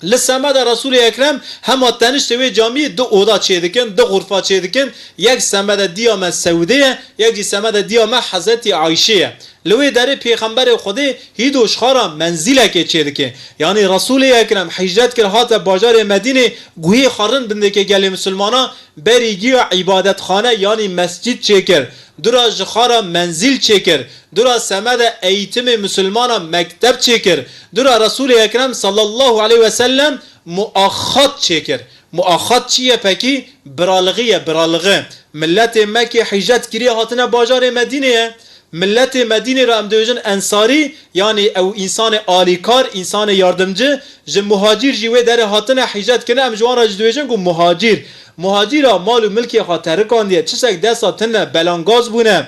Li semeda Resûlê Ekrem hema teniştê wê camiyê du oda çêdikin, du xurfa çêdikin, yek semeda diya me Sewdê ye, yek jî semeda diya me Hezretî Ayşê ye. Li wê derê Pêxemberê Xwedê hîdo ji xwe re menzîlekê çêdike. Yanî Resûlê Ekrem hicret kir hate bajarê Medînê, guhê xwe rind bindike gelê misilmana, berî giya îbadetxane yanî mescîd çêkir. Dura ji xwe re menzîl çêkir. Dura semede eğitimê misilmana mekteb çêkir. Dura Resûlê Ekrem sallallahu aleyhi ve sellem muaxat çêkir. Muaxat çi ye pekî? Biralixî ye, biralixî. Miletê Mekê hicret kiriye hatine bajarê Medînê ye. Miletê Medînê re em dibêjin ensarî, yanî ew însanê alîkar, însanê yardimci, ji muhacîr jî wê derê hatine hicret kirine, em ji wan re jî dibêjin ku muhacîr. Muhacîra mal û milkê xwe terikandiye, çisek desta tune, belangaz bûne.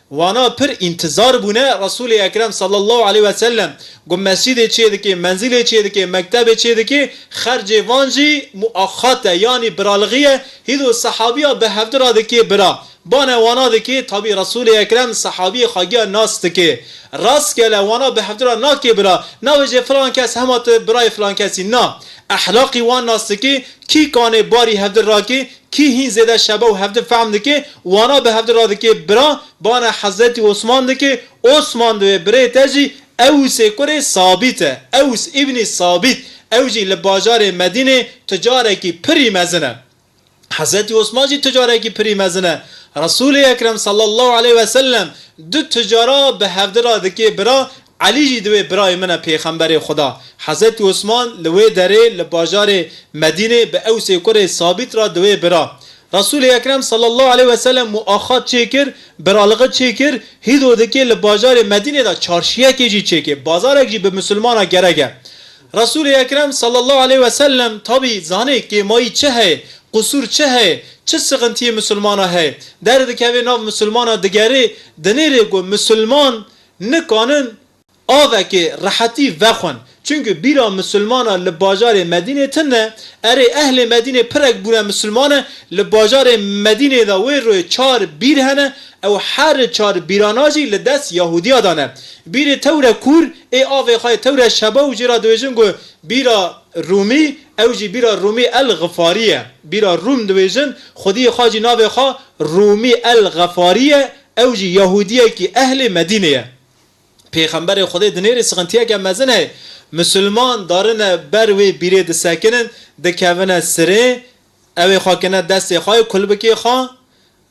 Wana pir întizar bûne, Resûlê Ekrem sallallahu aleyhi ve sellem ku mescîdê çê dike, menzîlê çê dike, mektebê çê dike, xercê van jî muaxat e, yanî biralixî ye, hîdo sehabiya bi hevdi re dike bira. Bane wana dike, tabî Resûlê Ekrem sehabiyê xwe giya nas dike. Rastgele wana bi hevdi re nake bira, nabêje filan kes hema tu birayê filan kesî. Na, ehlaqî wan nas dike, kî kanê barî hevdi rake, kî hîn zêde şebe û hevdi fehm dike, wana bi hevdi re dike bira, bane Hezretî Osman dike, Osman divê birê te jî Ewisê kurê Sabît e, Ews îbnî Sabît, ew jî li bajarê Medînê ticarekî pirî mezin e. Hezretî Osman jî ticarekî pirî mezin e. Resûlê Ekrem sallallahu aleyhi ve sellem du ticara bi hevdi re dike bira, Elî jî divê birayê min e, Pêxemberê Xuda. Hezretî Osman li wê derê li bajarê Medînê bi Ewsê kurê Sabît re divê bira. Resûlê Ekrem sallallahu aleyhi ve sellem muaxat çêkir, biralixî çêkir, hîdo dike li bajarê Medînê de çarşiyekê jî çêkir. Bazarek jî bi misilmana gerek e. Resûlê Ekrem sallallahu aleyhi ve sellem tabî zanê kêmayî çi heye, qusûr çi heye, çi sixintiyê misilmana heye. Derdikeve nav misilmana, digerê, dinêrê ku misilman nikanin avekê rehetî vexwin. Çunku bîra misilmana li bajarê Medînê tune, erê ehlê Medînê pirek bûne misilmane, li bajarê Medînê de wê royê çar bîr hene, ew her çar bîrana jî li dest Yahûdiya de ne. Bîrê tewre kûr ê avê xwe yê tewre şeba û jê re dibêjin ku bîra Rûmî, ew jî bîra Rûmî el-Xifarî ye. Bîra Rûm dibêjin, xwediyê xwe jî navê xwe Rûmî el-Xefarî ye, ew jî Yahûdiyekî ehlê Medînê ye. Pêxemberê Xwedê dinêrê sixintiyeke mezin heye. Misilman darine ber wê bîrê disekinin, dikevine sirê, ew ê xwe kine destê xwe yê kulbikê xwe,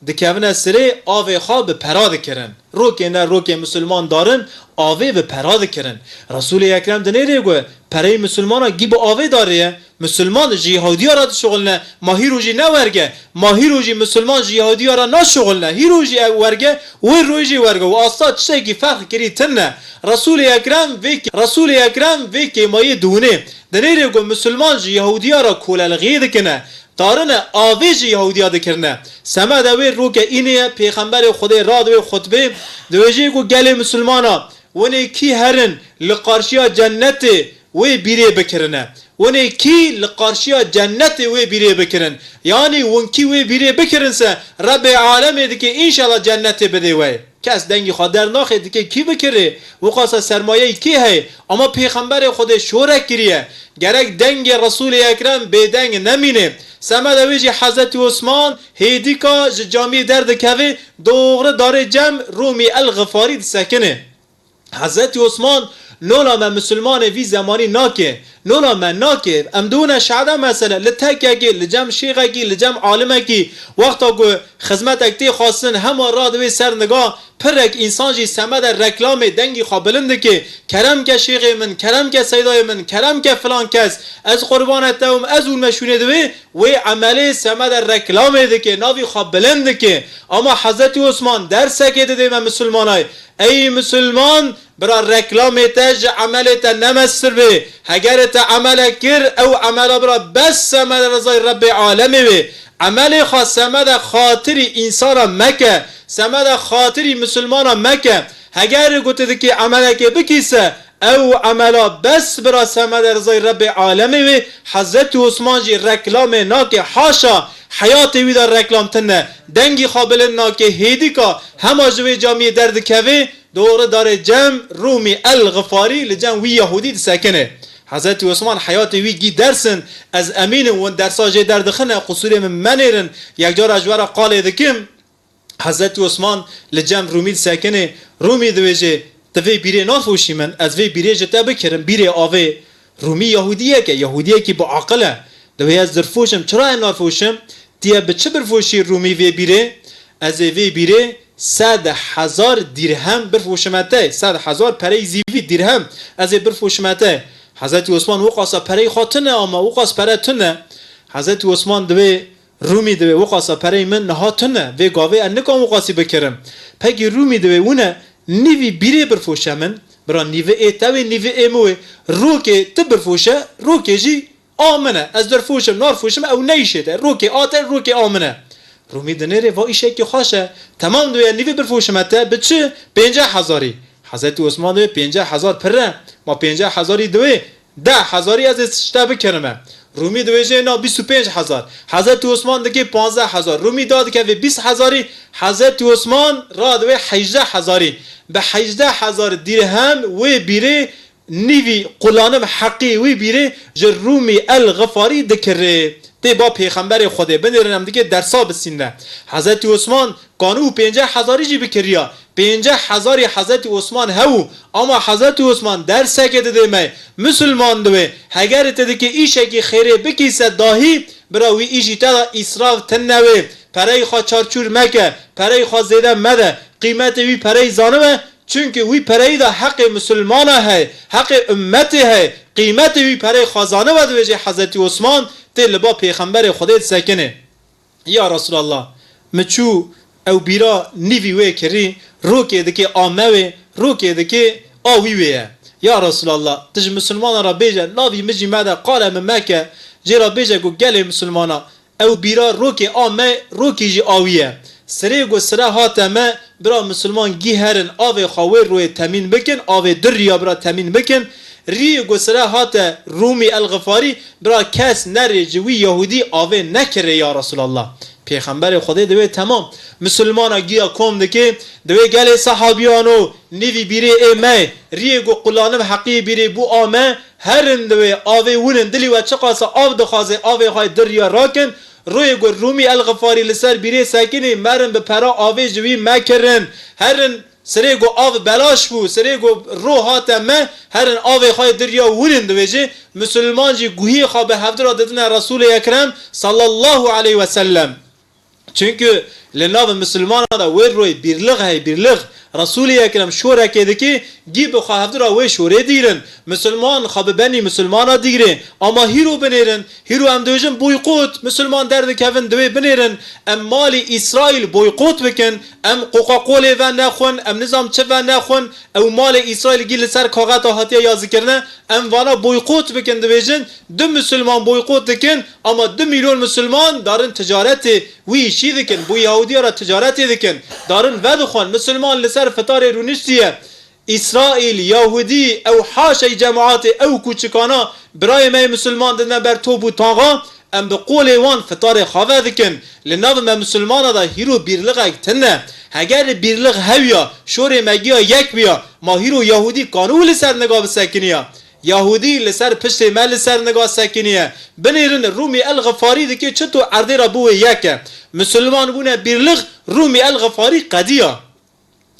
dikevine sirê, avê xwe bi pera dikirin. Rokê ne rokê misilman darin, avê bi pera dikirin. Resûlê Ekrem dinêrê got, pereyê misilmana gî bi avê darê ye. Misilman ji Yahûdiya re dişuxulne, ma hîro jî ne werge. Ma hîro jî misilman ji Yahûdiya re naşuxulne. Hîro jî ew werge, wê royê jî werge. Û asta tiştekî ferq kirî tune. Resûlê Ekrem vê kê-, Resûlê Ekrem vê kêmayê dihûnê. Dinêrê got misilman ji Yahûdiya re kolelixiyê dikine. Darine avê ji Yahûdiya dikirine. Semeda wê roke înê ye, Pêxemberê Xwedê radiwê xutbê, dibêjê ku gelê misilmana, winê kî herin li qarşiya cennetê wê bîrê bikirine. Winê kî li qarşiya cennetê wê bîrê bikirin. Yanî win kî wê bîrê bikirin se, Rebbê alemê dike înşallah cennetê bidê we. Kes dengî xwe dernaxe, dike kî bikirê? Wiqasa sermayeyî kê heye? Ama Pêxemberê Xwedê şore kiriye. Gerek dengê Resûlê Ekrem bêdeng nemîne. Semeda wê jî Hezretî Osman hêdîka ji camiyê derdikeve, doğru darê cem Rûmî el-Xifarî disekine. Hezretî Osman nola me misilmanê vî zemanî nake. Nola me nake. Em dihûne şehda mesele. Li tekekê, li cem şêxekî, li cem alimekî, wexta ku xizmetek tê xwestin, hema radiwê ser niga, pirek însan jî semeda reklamê dengî xwe bilind dike. Kerem ke şêxê min, kerem ke seydayê min, kerem ke filan kes, ez qurbane te wim, ez hûn me şûnê divê, wê emelê semeda reklamê dike, navî xwe bilind dike. Ama Hezretî Osman dersekê didê me misilmanay. Ey misilman, bira reklamê te ji emelê te nemestir bê. Hegerê te emelek kir, ew emela bira bes semeda rizay Rebbê alemê wê. Emelê xwe semeda xatirî însana meke, semeda xatirî misilmana meke. Heger ku tu dikî emelekê bikî se, ew emela bes bira semeda rizay Rebbê alemê wê. Hezretî Osman jî reklamê nake, haşa, heyatê wî de reklam tune. Dengî xwe bilind nake, hêdîka hema ji wê camiyê derdikeve, doğru darê cem Rûmî el-Xifarî li cem wî Yahûdî disekine. Hezretî Osman heyatê wî gî dersin, ez emînim win dersa jê derdixine, qusûrê min menêrin, yekcara ji we re qalê dikim. Hezretî Osman li cem Rûmî disekine, Rûmî dibêje, tu vê bîrê nafoşî min, ez vê bîrê ji te bikirim, bîrê avê. Rûmî Yahûdiyek e, Yahûdiyekî bi aqil e. Dibê ez dirfoşim, çira em nafoşim? Tiye bi çi birfoşî Rûmî vê bîrê? Ez ê vê bîrê sed hezar dîrhem birfoşime te, sed hezar perey zîvî dîrhem, ez ê birfoşime te. Hezretî Osman wiqasa perey xwe tune ama, wiqas pere tune. Hezretî Osman dibê, Rûmî dibê, wiqasa perey min niha tune, vê gavê ez nikan wiqasî bikirim. Pekî Rûmî dibê, wine nîvî bîrê birfoşe min, bira nîvi ê te wê, nîvi ê min wê. Rokê tu birfoşe, rokê jî a min e. Ez dirfoşim, narfoşim, ew ne îşê te. Rokê a te, rokê a min e. Rûmî dinêrê, va îşekî xweş e. Temam dibê, nîvî birfoşime te, bi çi? Pênceh hezarî. Hezretî Osman dibê, pênceh hezar pir e. Ma pênceh hezarî dibê, deh hezarî ez ê ji te bikerime. Rûmî dibêje, na, bîst û pênc hezar. Hezretî Osman dike panzdeh hezar. Rûmî dadikeve bîst hezarî, Hezretî Osman radibê hejdeh hezarî. Bi hejdeh hezar dîrhem wê bîrê nîvî qulanim heqî wî bîrê ji Rûmî el-Xifarî dikirê. Tê ba Pêxemberê Xwedê binêrin, em dike dersa bisînne. Hezretî Osman kanû pênceh hezarî jî bikiriya. Pênceh hezarî Hezretî Osman hebû. Ama Hezretî Osman dersekê didê me. Misilman diwê. Heger te dike îşekî xêrê bikî se dahî, bira wî îşî te de îsraf tine wê. Pereyê xwe çarçûr meke. Pereyê xwe zêde mede. Qîmetê wî pereyê zanibe. Çunke wî pereyî de heqê misilmana heye, heqê ummetê heye, qîmetê wî pereyê xwe zanibe, dibêje Hezretî Osman tê li ba Pêxemberê Xwedê disekine. Ya Resulallah, min çû ew bîra nîvî wê kirî, rokê dike a me wê, rokê dike a wî wê ye. Ya Resulallah, tu ji misilmanan re bêje, navî min jî mede, qalê min meke, jê re bêje ku gelê misilmana, ew bîra rokê a me, rokê jî a wî ye. Sirê ku sire hate me, bira misilman gî herin avê xwe wê royê temîn bikin, avê du riya bira temîn bikin. Riyê ku sire hate Rûmî el-Xifarî, bira kes nerê ji wî Yahûdî avê nekirê ya Resulallah. Pêxemberê Xwedê dibê temam. Misilmana giya kom dike, dibê gelê sehabiyano, nîvî bîrê ê me, riyê ku qulanim heqî bîrê bû a me, Herin divê avê winin, dilî we çiqasa av dixwazê, avê xwe dir riya rakin. Rûyê ku Rûmî El Xifarî li ser bîrê sekinî, merin bi pera avê ji wî mekirin. Herin sirê ku av belaş bû, sirê ku ro hate me, herin avê xwe dir riya winin divêjê. Misilman jî guhiyê xwe bi hevdira didine Resûlê Ekrem sallallahu aleyhi ve sellem. Çimkî li nav misilmana de wê rûyê bîrlix heye, bîrlix. Resûlê Ekrem şorekê dike, gî bi xwe hevdira wê şorê dîrin. Misilman xwe bi benî misilmana dîgirê. Ama hîro binêrin, hîro em dibêjin boykot, misilman derdikevin divê binêrin. Em malê Îsraîl boykot bikin, em Coca-Colê venexwin, em nizam çi venexwin, ew malê Îsraîl gî li ser kaxeta hatiye yazikirine, em vana boykot bikin dibêjin. Du misilman boykot dikin, ama du milyon misilman darin ticaretê wî îşî dikin, bo Yahudiya re ticaretê dikin, darin vedixwin. Misilman li ser fitarê rûniştiye. Îsraîl, Yahudî, ew haşey cemaatê, ew kûçikana, birayê me yê misilman didine ber top û taxa, em bi qolê wan fitarê xwe vedikin. Li nav me misilmana de hîro bîrlixek tune. Heger bîrlix hewiya, şorê me giya yek biya, ma hîro Yahudî kanû li ser niga bisekiniya. Yahudî li ser piştê me li ser niga sekiniye. Binêrin Rûmî El Xifarî dike çito erdê re bo wê yek e. Misilman bûne bîrlix, Rûmî El Xifarî qediya.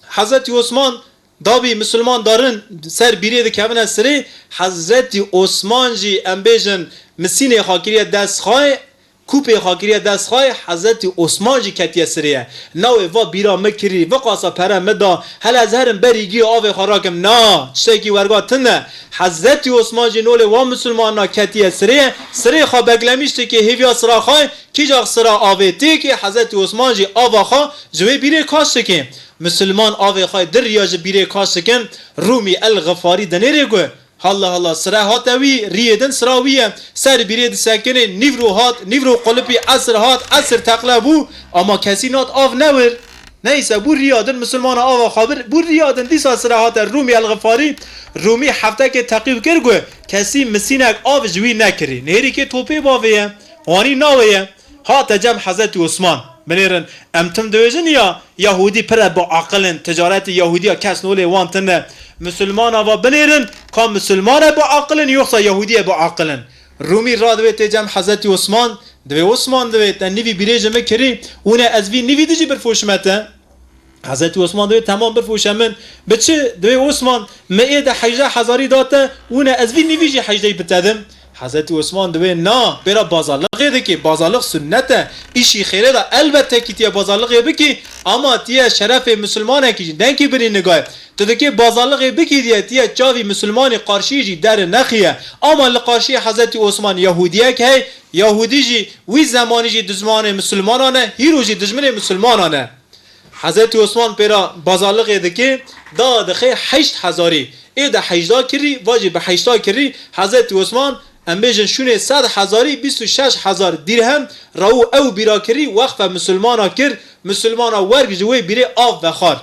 Hezretî Osman dabî misilman darin ser bîrê dikevine sirê, Hezretî Osman jî em bêjin misînê xwe kiriye dest xwe, kûpê xwe kiriye dest xwe, Hezretî Osman jî ketiye sirê ye. Nawê va bîra min kirî, viqasa pere min da, hele ez herim berî giya avê xwe rakim. Na, tiştekî werga tune. Hezretî Osman jî nolê wan misilmana ketiye sirê ye. Sirê xwe beglemîş dike hêviya sira xwe, kîcax sira avê têkê, Hezretî Osman jî ava xwe ji wê bîrê kaş dike. Misilman avê xwe dir riya ji bîrê kaş dikin, Rûmî El Xifarî dinêrê ku, Halla halla, sire hate wî, riyê din sira wî ye. Ser bîrê disekinê, nîvro hat, nîvro qulipî, esir hat, esir teqle bû, ama kesî nat av newir. Neyse, bû riya din, misilmana ava xwe bir, bû riya din, dîsa sire hate Rûmî El Xifarî, Rûmî heftekê teqîb kir ku kesî misînek av ji wî nekirî. Nêrî kê topê bavê ye, wanî navê ye. Hate cem Hezretî Osman. Binêrin, em tim dibêjin ya Yahudî pire bi aqil in, ticaretê Yahudiya kes nolê wan tune. Misilmana va binêrin, ka misilman e bi aqil in, yoxsa Yahudî ye bi aqil in. Rûmî radivê tê cem Hezretî Osman, divê Osman divê, te nivî bîrê ji min kirî, wine ez vî nivî dijî birfoşime te. Hezretî Osman divê, temam, bifûşe min. Bi çi? Divê Osman, me ê de hejdeh hezarî da te, wine ez vî nivî jî hejdehî bi te dim. Hezretî Osman divê, na, pêra bazarlixê dikê, bazarlix sunnet e. Îşî xêrê de elbet tekî tiye bazarlixê bikî, ama tiye şerefê misilmanekî jî denkî binî nigayê. Tu dikê bazarlixê bikî diye, tiye çavî misilmanî qarşî jî deri nexiye. Ama li qarşî Hezretî Osman Yahudiyek hey, Yahudî jî wî zemanî jî dijmanê misilmanan e, hîro jî dijminê misilmanan e. Hezretî Osman pêra bazarlixê dike, da dixe heşt hezarî. Ê de hejda kirî, va jî bi heşta kirî. Hezretî Osman, em bêjin şûnê sed hezarî, bîst û şeş hezar dîrhem, raw ew bîra kirî, wexfe misilmana kir, misilmana werg ji wê bîrê av vexwar.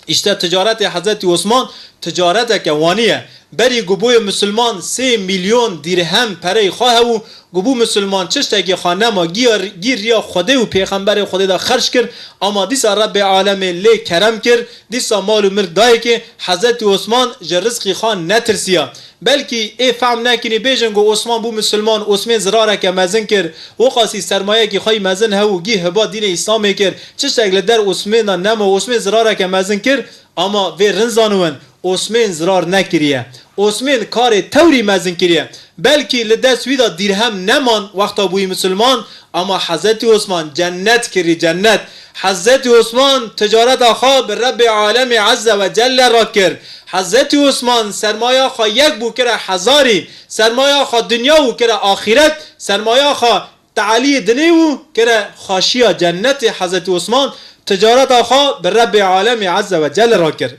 Îşte ticaretê Hezretî Osman ticareteke wanî ye. Berî ku bûye misilman sê milyon dîrhem perey xwe hebû, ku bû misilman tiştekî xwe nema, giya, gî riya Xwedê û Pêxemberê Xwedê de xerc kir, ama dîsa Rebbê Alemê lê kerem kir, dîsa mal û mirk dayê kê, Hezretî Osman ji rizqî xwe netirsiya. Belkî ê fehm nekinî bêjin ku Osman bû misilman, Osmên zirareke mezin kir, wexasî sermayekî xwe yî mezin hebû, gî hiba dînê Îslamê kir, tiştek li der Osmên de nema, Osmên zirareke mezin kir, ama vê rind zaniwin, Osmên zirar nekiriye. Osmên karê tewrî mezin kiriye. Belkî li dest wî de dîrhem neman wexta bûyî misilman, ama Hezretî Osman cennet kirî, cennet. Hezretî Osman ticareta xwe bi Rebbê Alemê Ezze ve Celle re kir. Hezretî Osman sermaya xwe yek bû kire hezarî, sermaya xwe dinya û kire axîret, sermaya xwe tealiyê dinê û kire xweşiya cennetê. Hezretî Osman ticareta xwe bi Rebbê Alemê Ezze ve Celle re kir.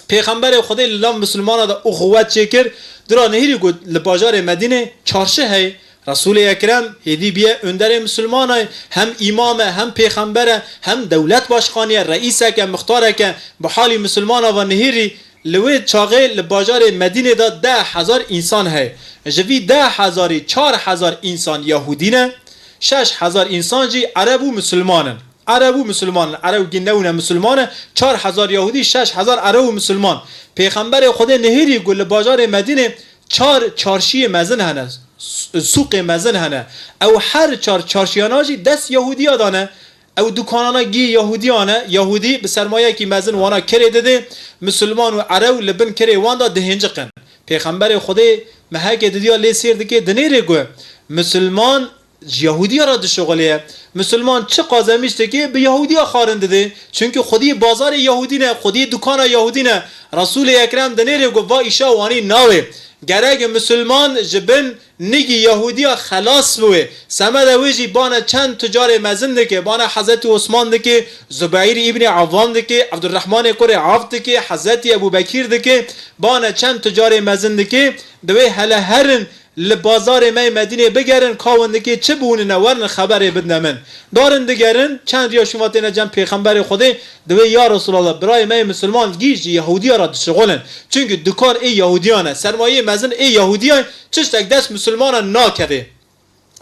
Pêxemberê Xwedê li nav misilmana de uxuwet çêkir, dira nihêrî ku li bajarê Medînê çarşi heye. Resûlê Ekrem hêdî bîye önderê misilmana ye, hem îmam e, hem pêxember e, hem dewlet başkanî ye, reîsek e, mixtarek e, bi halî misilmana ve nihêrî. Li wê çaxê li bajarê Medînê de deh hezar însan heye. Ji vî deh hezarî çar hezar însan Yahûdî ne, şeş hezar însan jî Ereb û misilman in. Ereb û misilman in. Ereb gî newne misilman e. Çar hezar Yahûdî, şeş hezar Ereb û misilman. Pêxemberê Xwedê nihêrî ku li bajarê Medînê çar çarşiyê mezin hene, s-, sûqê mezin hene. Ew her çar çarşiyana jî dest Yahûdiya dane. Ew dukanana gî Yahûdiyan e. Yahûdî bi sermayekî mezin wana kirê dide. Misilman û Erew li bin kirê wan de dihênciqin. Pêxemberê Xwedê mehekê didiya lê sêr dike, dinêrê ku Misilman ji Yahûdiya re dişuxulê ye. Misilman çi qazemîş dike, bi Yahûdiya xwarin dide. Çimkî xwedî bazarê Yahûdî ne, xwedî dukana Yahûdî ne. Resûlê Ekrem dinêrê ku va îşa wanî nawe. Gerek Misilman ji bin nigî Yahûdiya xelas biwe. Semeda wê jî bane çend ticarê mezin dike, bane Hezretî Osman dike, Zubeyrî Îbnî Awam dike, Ebdurrehmanê kurê Avf dike, Hezretî Ebû Bekîr dike, bane çend ticarê mezin dike, divê hele herin li bazarê me yê Medînê bigerin, ka win dike çi bûnine, werin xeberê bidine min. Darin digerin, çend riya şûn va têne cem Pêxemberê Xwedê, divê ya Resulallah, birayê me yê Misilman gî ji Yahûdiya re dişixulin. Çimkî dukan ê Yahûdiyan e, sermayeyê mezin ê Yahûdiyan, tiştek dest Misilmana nakeve.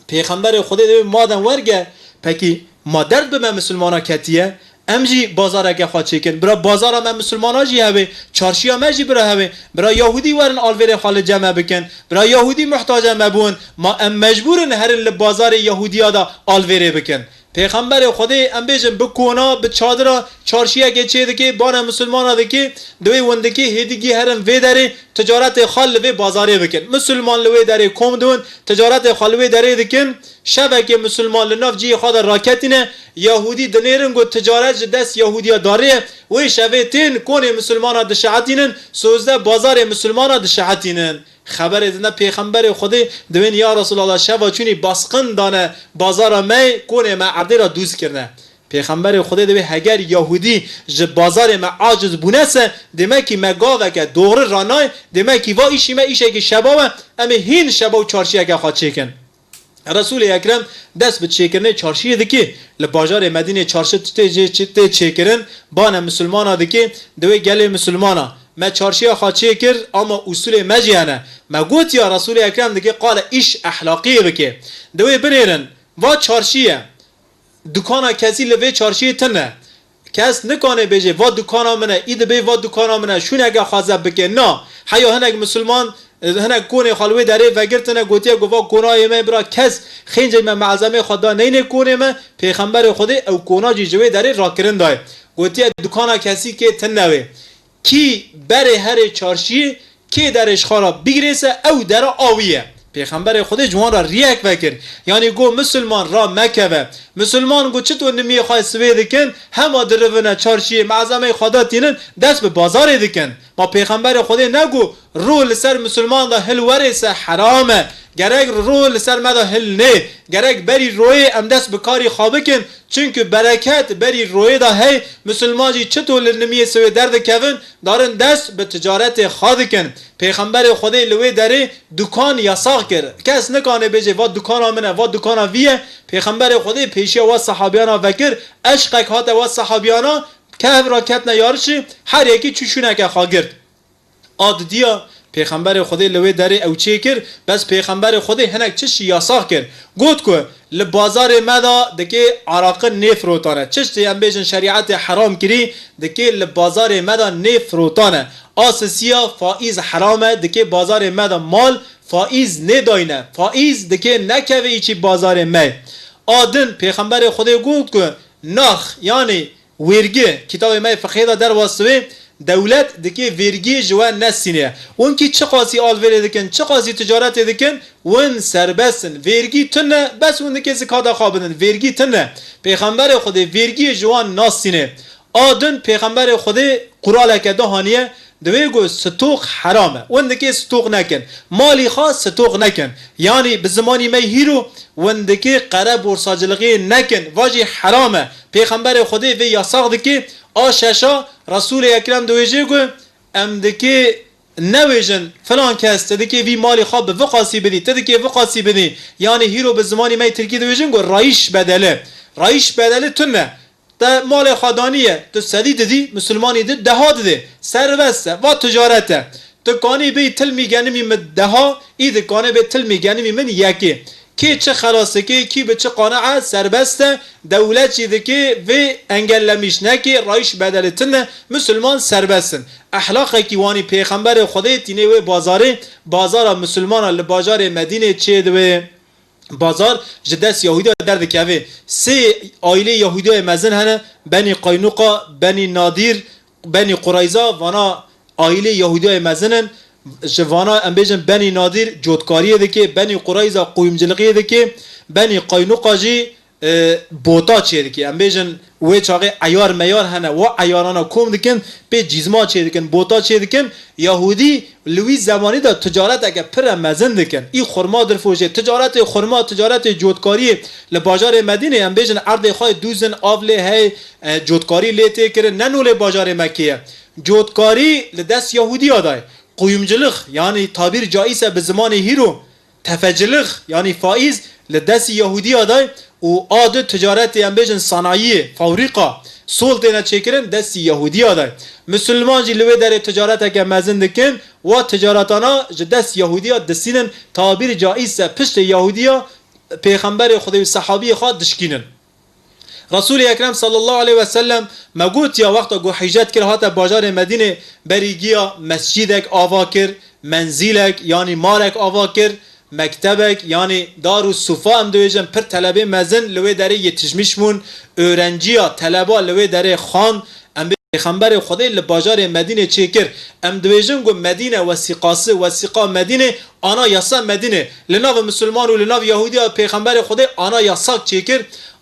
Pêxemberê Xwedê divê madem werge, pekî ma derd bi me Misilmana ketiye, em jî bazareke xwe çêkin. Bira bazara me Misilmana jî hebe, çarşiya me jî bira hebe. Bira Yahûdî werin alvêrê xwe li cem me bikin. Bira Yahûdî muhtaca me bûn. Ma em mecbûr in herin li bazarê Yahûdiya de alvêrê bikin. Pêxemberê Xwedê, em bêjin, bi kona, bi çadira çarşiyekê çê dike, bana Misilmana dike, divê win dike hêdî gî herin vê derê, ticaretê xwe li vê bazarê bikin. Misilman li wê derê kom dibin, ticaretê xwe li wê derê dikin. Şevekê Misilman li nav cihê xwe de raketîne, Yahûdî dinêrin ku ticaret ji dest Yahûdiya darê ye. Wê şevê tên konê Misilmana dişehetînin, sozde bazarê Misilmana dişehetînin. Xeberê dine Pêxemberê Xwedê, divên ya Resulallah, şeva çûnî basqin dane bazara me, konê me erdê re dûz kirine. Pêxemberê Xwedê divê heger Yahûdî ji bazarê me aciz bûne se, demekî me gaveke doğru ranay, demekî va îşî me îşekî şeba we, em ê hîn şeba û çarşiyeke xwe çêkin. Resûlê Ekrem dest bi çêkirinê çarşiyê dike. Li bajarê Medînê çarşi tê, tê, tê çêkirin, bane Misilmana dike, divê gelê Misilmana. Me çarşiya xwe çêkir, ama usulê me jî hene. Me got ya Resûlê Ekrem dike qale îş ehlaqiyê bike. Divê binêrin, va çarşiye. Dukana kesî li vê çarşiyê tune. Kes nikane bêje, va dukana min e, î dibê va dukana min e, şûneke xwe zeb bike. Na, heya hinek misilman, e, hinek konê xwe li wê derê vegirtine, gotiye ku va konayê me bira kes xêncê me, me'zemê xwe da neyne konê me, Pêxemberê Xwedê ew kona jî ji wê derê rakirin daye. Gotiye dukana kesî kê tune wê. Kî berê herê çarşiyê, kê derê ji xwe re bigirê se, ew dera a wî ye. Pêxemberê Xwedê ji wan re riyek vekir. Yanî got, misilman ra mekeve. Misilman got, çito nimiyê xwe sivê dikin, hema dirivine çarşiyê, me'zemeyê xwe datînin, dest bi bazarê dikin. Ma Pêxemberê Xwedê negot, rû li ser misilman de hilwerê se heram e. Gerek rû li ser me de hil nê. Gerek berî royê em dest bi karî xwe bikin. Çimkî bereket berî royê de hey, misilman jî çito li nimiyê sivê derdikevin, darin dest bi ticaretê xwe dikin. Pêxemberê Xwedê li wê derê dukan yasax kir. Kes nikane bêje, va dukana min e, va dukana vî ye. Pêxemberê Xwedê pêşiya we sehabiyana vekir, eşqek hate we sehabiyana, kehv ra ketine yarişê, her yekî çû şûneke xwe girt. A didiya Pêxemberê Xwedê li wê derê ew çê kir, bes Pêxemberê Xwedê hinek çiştî yasax kir. Got ku li bazarê me de dikê araqi nêfirotane. Çiştê em bêjin şerîetê heram kirî, dikê li bazarê me de nêfirotane. A sisiya faîz heram e, dikê bazarê me de mal faîz nêdayne. Faîz dikê nekeve îçî bazarê me. A din Pêxemberê Xwedê got ku nax, yanî wêrgi, kitabê me yê fiqhê de derwas dibê, dewlet dikê vêrgiyê ji we nesîne. Winkî çiqasî alvêrê dikin, çiqasî ticaretê dikin, win serbest in. Vêrgî tune, bes win dikê zikata xwe bidin. Vêrgî tune. Pêxemberê Xwedê vêrgiyê ji wan nasîne. A din Pêxemberê Xwedê quraleke dahaniye, Divê ku stoq heram e. Win dikê stoq nekin. Malî xwe stoq nekin. Yanî bi zimanî me hîro win dikê qere borsaciliqê nekin. Va jî heram e. Pêxemberê Xwedê vê yasax dikê. A şeşa Resûlê Ekrem diwêjê ku em dikê newêjin filan kes, tu dikê vî malî xwe bi viqasî bidî, tu dikê viqasî bidî. Yanî hîro bi zimanî me yê tirkî diwêjin ku rayîş bedeli. Rayîş bedeli tune. Te malê xwe daniye, tu sedî didî, misilmanî di deha didê. Serbest e, va ticaret e. Tu kanî bêyî tilmî genimî min deha, î dikanê bê tilmî genimî min yekê. Kê çi xelas dike, kî bi çi qane e, serbest e. Dewlet jî dike vê engellemîş neke, rayîş bedelê tune, misilman serbest in. Ehlaqekî wanî pêxemberê Xwedê tînê wê bazarê, bazara misilmana li bajarê Medînê çê dibe. Bazar ji dest Yahûdiya derdikeve. Sê aîlê Yahûdiyayê mezin hene, Benî Qaynuqa, Benî Nadîr, Benî Qureyza, vana aîlê Yahûdiyayê mezin in. Ji vana em bêjin Benî Nadîr cotkariyê dike, Benî Qureyza qoyûmcilixiyê dike, Benî Qaynuqa jî, e, bota çêdike. Em bêjin wê çaxê eyar meyar hene, wa eyarana kom dikin, pê cîzma çêdikin, bota çêdikin. Yahûdî li wî zemanî de ticareteke pir e mezin dikin. Î xurma dirfojê, ticaretê xurma, ticaretê cotkariyê li bajarê Medînê, em bêjin erdê xwe dûzin, av lê hey, e, cotkarî lê tê kirin, ne nolê bajarê Mekkê ye. Cotkarî li dest Yahûdiya de ye. Qoyûmcilix, yanî tabîr caîs e bi zimanê hîro, tefecilix, yanî faîz, li destî Yahûdiya de û a du ticaretê, em bêjin sanayiyê, fabrîka, sol têne çêkirin, destî Yahûdiya de. Misilman jî li wê derê ticareteke mezin dikin, wa ticaretana ji dest Yahûdiya distînin, tabîr caîs e piştê Yahûdiya pêxemberê Xwedê û sehabiyê xwe dişkînin. Resûlê Ekrem sallallahu aleyhi ve sellem me gotiya wexta ku hîcret kir hate bajarê Medînê, berî giya mescîdek ava kir, menzîlek, yanî malek ava kir, mektebek, yanî dar û sufa, em dibêjin pir telebê mezin li wê derê yetişmiş bûn, öğrenciya, teleba li wê derê xwend, em bê Pêxemberê Xwedê li bajarê Medînê çêkir. Em dibêjin ku Medîne wesîqası, wesîqa Medînê, ana yasa Medînê. Li nav misilman û li nav Yahûdiya Pêxemberê Xwedê ana yasak çêkir.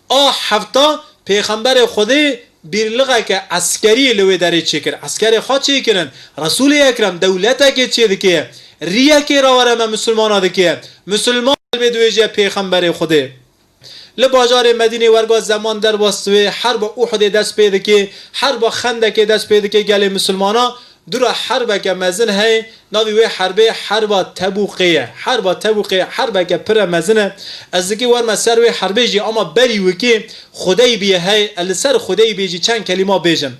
A hefta Pêxemberê Xwedê bîrlixeke eskeriyê li wê derê çêkir. Eskerê xwe çêkirin. Resûlê Ekrem dewletekê çêdike. Riyekê re were me misilmana dike. Misilman li vê dibêje Pêxemberê Xwedê. Li bajarê Medînê werga zeman derbas dibe, herba Uhudê dest pê dike, herba Xendekê dest pê dike, gelê misilmana dûra herbeke mezin heye, navê wê herbê herba Tebûqê ye. Herba Tebûqê herbeke pire mezin e. Ez dikê werme ser wê herbê jî, ama berî wekî Xudeybiyê heye, ez li ser Xudeybiyê jî çend kelîma bêjim.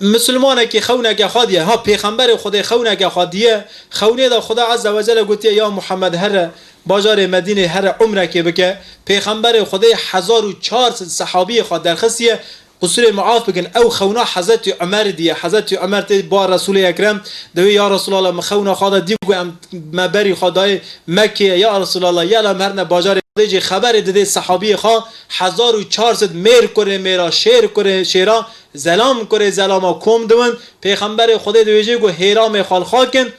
Misilmanekî xewneke xwe diye, ha, Pêxemberê Xwedê xewneke xwe diye, xewnê de Xuda Azze ve Celle gotiye, ya Muhammed, here bajarê Medînê, here umrekê bike. Pêxemberê Xwedê hezar û çar sed sehabiyê xwe derxistiye, qusurê min af bikin, ew xewna Hezretî Umer diye. Hezretî Umer tê ba Resûlê Ekrem, dibê, ya Resulallah, min xewna xwe de dî ku em me berî xwe dayê Mekkê, ya Resulallah, yela em herine bajarê Xwedê jî xeberê didê sehabiyê xwe, hezar û çar sed mêr kurê mêra, şêr kurê şêra, zelam kurê zelama kom diwin. Pêxemberê Xwedê dibêje ku hêramê xwe li xwe kin,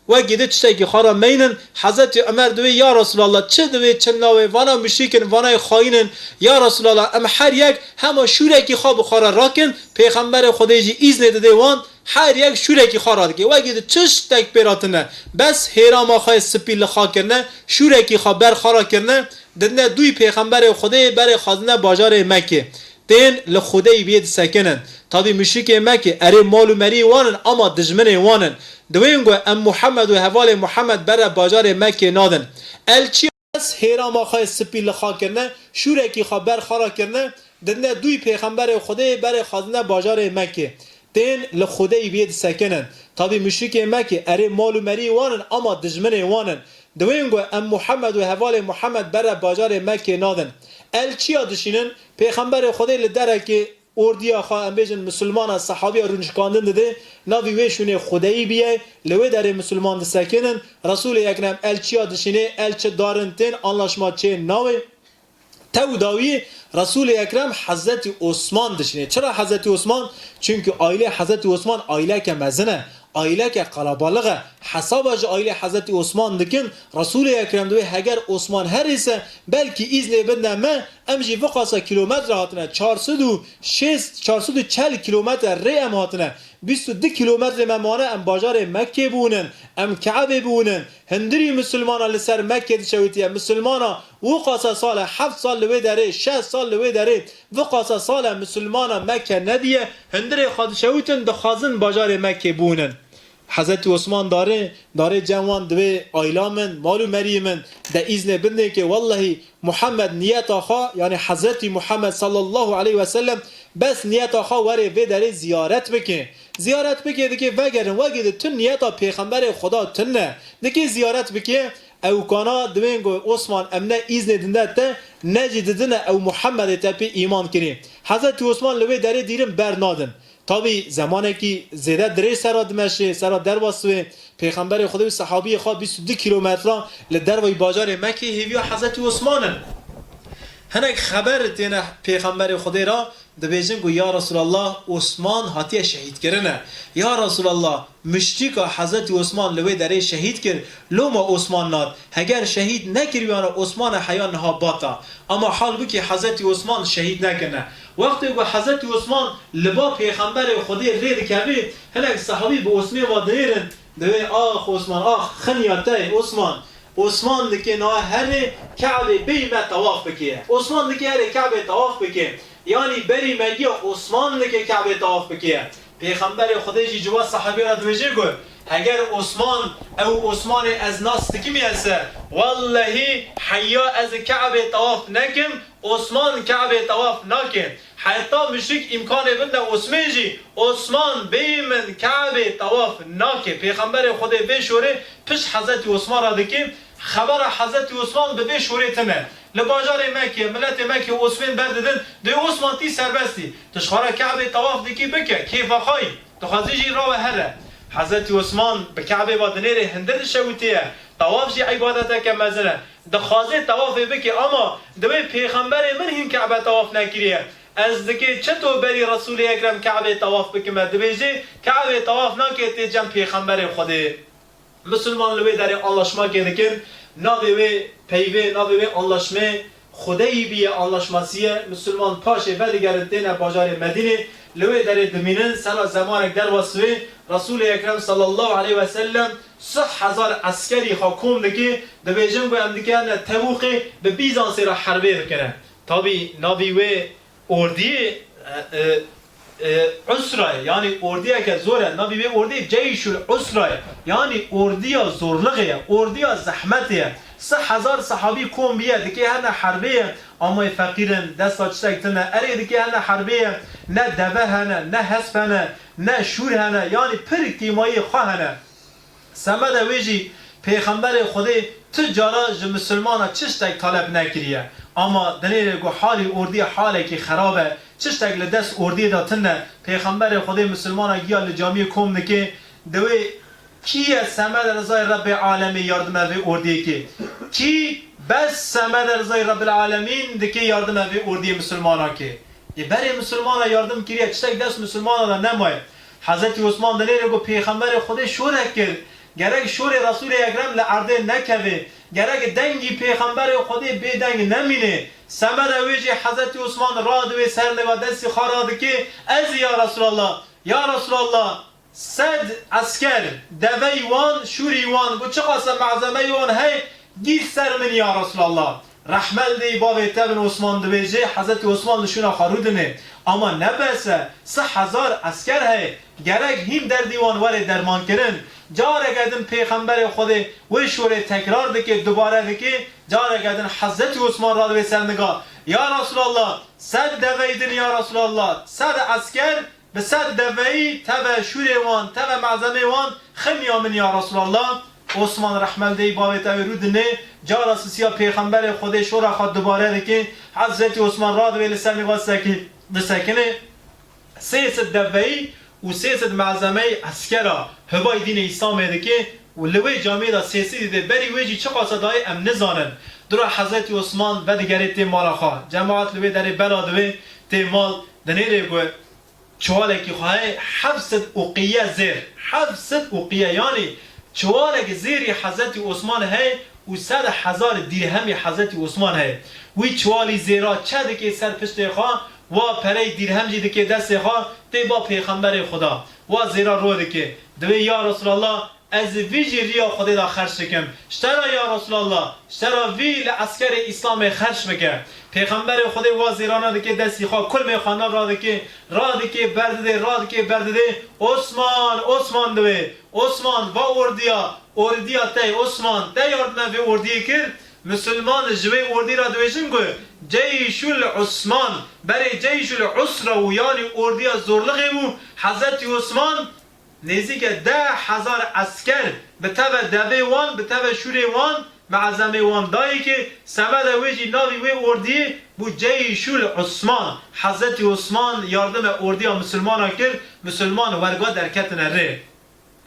wekî di tiştekî xwe re meynin. Hezretî Umer dibê, ya Resulallah, çi dibê çi nabê, vana muşrîk in, vana xayîn in. Ya Resulallah, em her yek hema şûrekî xwe bi xwe re rakin. Pêxemberê Xwedê jî îznê didê wan, her yek şûrekî xwe radike. Wekî di tiştek pê re tune. Bes hêrama xwe yê spî li xwe kirine, şûrekî xwe ber xwe re kirine, didine dûyî Pêxemberê Xwedê, berê xwazine bajarê Mekkê. Tên li Xudeybiyê disekinin. Tabî muşrikê Mekkê, erê mal û meriyê wan in, ama dijminê wan in. Diwên ku em Muhammed û hevalê Muhammed bere bajarê Mekkê nadin. Elçiya Bes hêrama xwe yê spî li xwe kirine, şûrekî xwe ber xwe re kirine, didine dûyî Pêxemberê Xwedê, berê xwazine bajarê Mekkê. Tên li Xudeybiyê disekinin. Tabî muşrikê Mekkê, erê mal û meriyê wan in, ama dijminê wan in. Diwên ku em Muhammed û hevalê Muhammed bere bajarê Mekkê nadin. Elçiya dişînin, Pêxemberê Xwedê li derekê ordiya xwe, em bêjin misilmana, sehabiya rûnişkandin dide, navî wê şûnê Xudeybiyê, li wê derê misilman disekinin, Resûlê Ekrem elçiya dişînê, elçi darin tên, anlaşma çê nawe. Tew dawî Resûlê Ekrem Hezretî Osman dişînê. Çira Hezretî Osman? Çunkî aîlê Hezretî Osman aîleke mezin e. Aîleke qalabalix e. Hesaba ji aîlê Hezretî Osman dikin, Resûlê Ekrem dibê heger Osman herêse, belkî îznê bidne me, em jî viqasa kîlometre hatine, çar sed û şêst, çar sed û çel kîlometre rê em hatine. Bîst û du kîlometrê me mane em bajarê Mekkê biwînin, em Keebê biwînin. Hundirî misilmana li ser Mekkê dişewitiye. Misilmana wiqasa sal e, heft sal li wê derê, şeş sal li wê derê, viqasa sal e misilmana Mekke nediye. Hundirê xwe dişewitin, dixwazin bajarê Mekkê biwînin. Hezretî Osman darê, darê cem wan dibê, aîla min, mal û meriyê min, de îznê bidinê ke wellehî Muhammed niyeta xwe, yanî Hezretî Muhammed sallallahu aleyhi ve sellem, bes niyeta xwe were vê derê ziyaret bike. Ziyaret bike, dike vegerin, wekî di tu niyeta Pêxemberê Xuda tune. Dike ziyaret bike, Ew kana diwên ku Osman em ne îznê dinde te, ne jî didine ew Muhemmedê te pê îman kirî. Hezretî Osman li wê derê dîrin ber nadin. Tabî zemanekî zêde dirêj sera dimeşê, sera derva siwê. Pêxemberê Xwedê û sehabiyê xwe bîst û du kîlometre li dervayî bajarê Mekê hêviya Hezretî Osman in. Hinek xeber têne Pêxemberê Xwedê re, dibêjin ku ya Resulallah, Osman hatiye şehîdkirine. Ya Resulallah, muşrîka Hezretî Osman li wê derê şehîd kir, loma Osman nat. Heger şehîd nekiriyan re Osman e heya niha bata. Ama halbukî Hezretî Osman şehîd nekirine. Wextê ku Hezretî Osman li ba Pêxemberê Xwedê rê dikevê, hinek sehabî bi Osmê ve dinêrin, dibê, "Ax Osman, ax, xiniya te yê Osman." Osman dikê niha herê Ke'bê bêyî me tawaf bikê. Osman dikê herê Ke'bê tawaf bikê. Yanî berî mergiya Osman dikê Ke'bê tawaf bikê. Pêxemberê Xwedê jî ciwa sehabî re dibêje ku, "Heger Osman, ew Osmanê ez nas dikimî ese, wellehî heya ez Ke'bê tawaf nekim, Osman Ke'bê tawaf nake." Heta muşrik îmkanê bidine Osmê jî, Osman bêyî min Ke'bê tawaf nake. Pêxemberê Xwedê vê şorê pişt Hezretî Osman re dikê, xebera Hezretî Osman bi vê şorê tine. Li bajarê Mekê, miletê Mekê Osmên berdidin, dê Osman tî serbestî. Tu ji xwe re Ke'bê tawaf dikî bike, kêfa xwe yî. Dixwazî jî rawe here. Hezretî Osman bi Ke'bê ve dinêrê hindir dişewitê ye. Tawaf jî îbadeteke mezin e. Dixwaze tawafê bike ama dibê Pêxemberê min hîn Ke'be tawaf nekiriye. Ez dikê çito berî Resûlê Ekrem Ke'bê tawaf bikime? Dibêje, Ke'bê tawaf nake tê cem Pêxemberê Xwedê. Misilman li wê derê anlaşmakê dikin. Navê wê peyvê, navê wê anlaşmê Xudeybîye anlaşmasîye. Misilman paşê vedigerin têne bajarê Medînê. Li wê derê dimînin. Sera zemanek derva siwê Resûlê Ekrem sallallahu aleyhi ve sellem sih hezar eskerî xwe kom dike. Dibêjin ku em dikene Tebûqê bi Bîzansê re herbê bikine. Tabî navî wê ordiyê, e, e, e, Usra ye, yanî ordiyeke zor e. Navî wê ordiyê Ceyşul Usra ye, yanî ordiya zorlixê ye, ordiya zehmetê ye. Sih hezar sehabî kom biye, dikê hene herbê ye, ama ê feqîr in, desta tiştek tune. Erê dikê hene herbê ye, ne deve hene, ne hesp hene, ne şûr hene, yanî pir kêmayiyê xwe hene. Semede wê jî Pêxemberê Xwedê tu cara ji misilmana çiştek talep nekiriye. Ama dinêre ku halî ordiyê halekî xerab e, çiştek li dest ordiyê de tune, Pêxemberê Xwedê misilmana giya li camiyê kom dike, dibê, "Kî ye semede rizayê Rebbê Alemê yardime vê ordiyê kê? Kî bes semede rizayê Rebbil Alemîn dike yardime vê ordiyê misilmana kê?" Ê berê misilmana yardim kiriye, çiştek dest misilmana de nemaye. Hezretî Osman dinêre ku Pêxemberê Xwedê şorek kir. Gerek şorê Resûlê Ekrem li erdê nekeve. Gerek dengî Pêxemberê Xwedê bêdeng nemîne. Semede wê jî Hezretî Osman radibe ser niga destî xwe radike, "Ez ya Resûlallah, ya Resûlallah, sed esker, deveyî wan, şûrî wan, ku çiqas e malzemeyî wan hey, gît ser min ya Resûlallah." Rehme li dê bavê te bin Osman dibêje, Hezretî Osman li şûna xwe rûdine. Ama ne bes e, sih hezar esker heye, gerek hîn derdî wan were dermankirin. Careke din Pêxemberê Xwedê wê şorê tekrar dike, dubare dike, careke din Hezretî Osman radibê ser niga, "Ya Resûlallah, sed deveyî din ya Resûlallah, sed esker, bi sed deveyî teve şûrê wan, teve malzemê wan ximiya min ya Resûlallah." Osman rehme li dê bavê te wê rû dinê, cara sisiya Pêxemberê Xwedê şora xwe dubare dike. Hezretî Osman radibe li ser niva seki-, disekine. Sê sed deveyî û sê sed malzemeyî eskera hibayî dînê Îslamê dike û li wê camiyê de sê sedî dê berî wê jî çiqasa dayê em nizanin. Dura Hezretî Osman vedigere tê mala xwe. Cemaat li wê derê bela divê tê mal dinêrê ku çiwalekî xwe heye heft sed uqiye zêr. Heft sed uqiye, yanî çiwalek zêrî Hezretî Osman heye û sed hezar dîrhemî Hezretî Osman heye. Wî çiwalî zêra çe dike ser piştê xwe, wa perey dîrhem jî dike destê xwe, tê ba Pêxemberê Xuda. Wa zêra ro dike. Divê, "Ya Resûlallah, ez vî jî riya Xwedê de xerc dikim. Ji te re ya Resûlallah, ji te re vî li eskerê Îslamê xerc bike." Pêxemberê Xwedê wa zêrana dike destî xwe, kulmê xwe na radike, radike, berdidê, radike, berdidê. "Osman, Osman," divê. "Osman, va ordiya, ordiya te ye, Osman, te yardime vê ordiyê kir." Misilman ji vê ordî re dibêjin ku Ceyşul Usman, berê Ceyşul Usra bû, yanî ordiya zorlixê bû. Hezretî Osman nêzîke deh hezar esker bi teve devê wan, bi teve şûrê wan Me'zemê wan dayî ki semede wê jî navî wê ordiyê bû Ceyşul Osman. Hezretî Osman yardime ordiya misilmana kir, misilman werga derketine rê.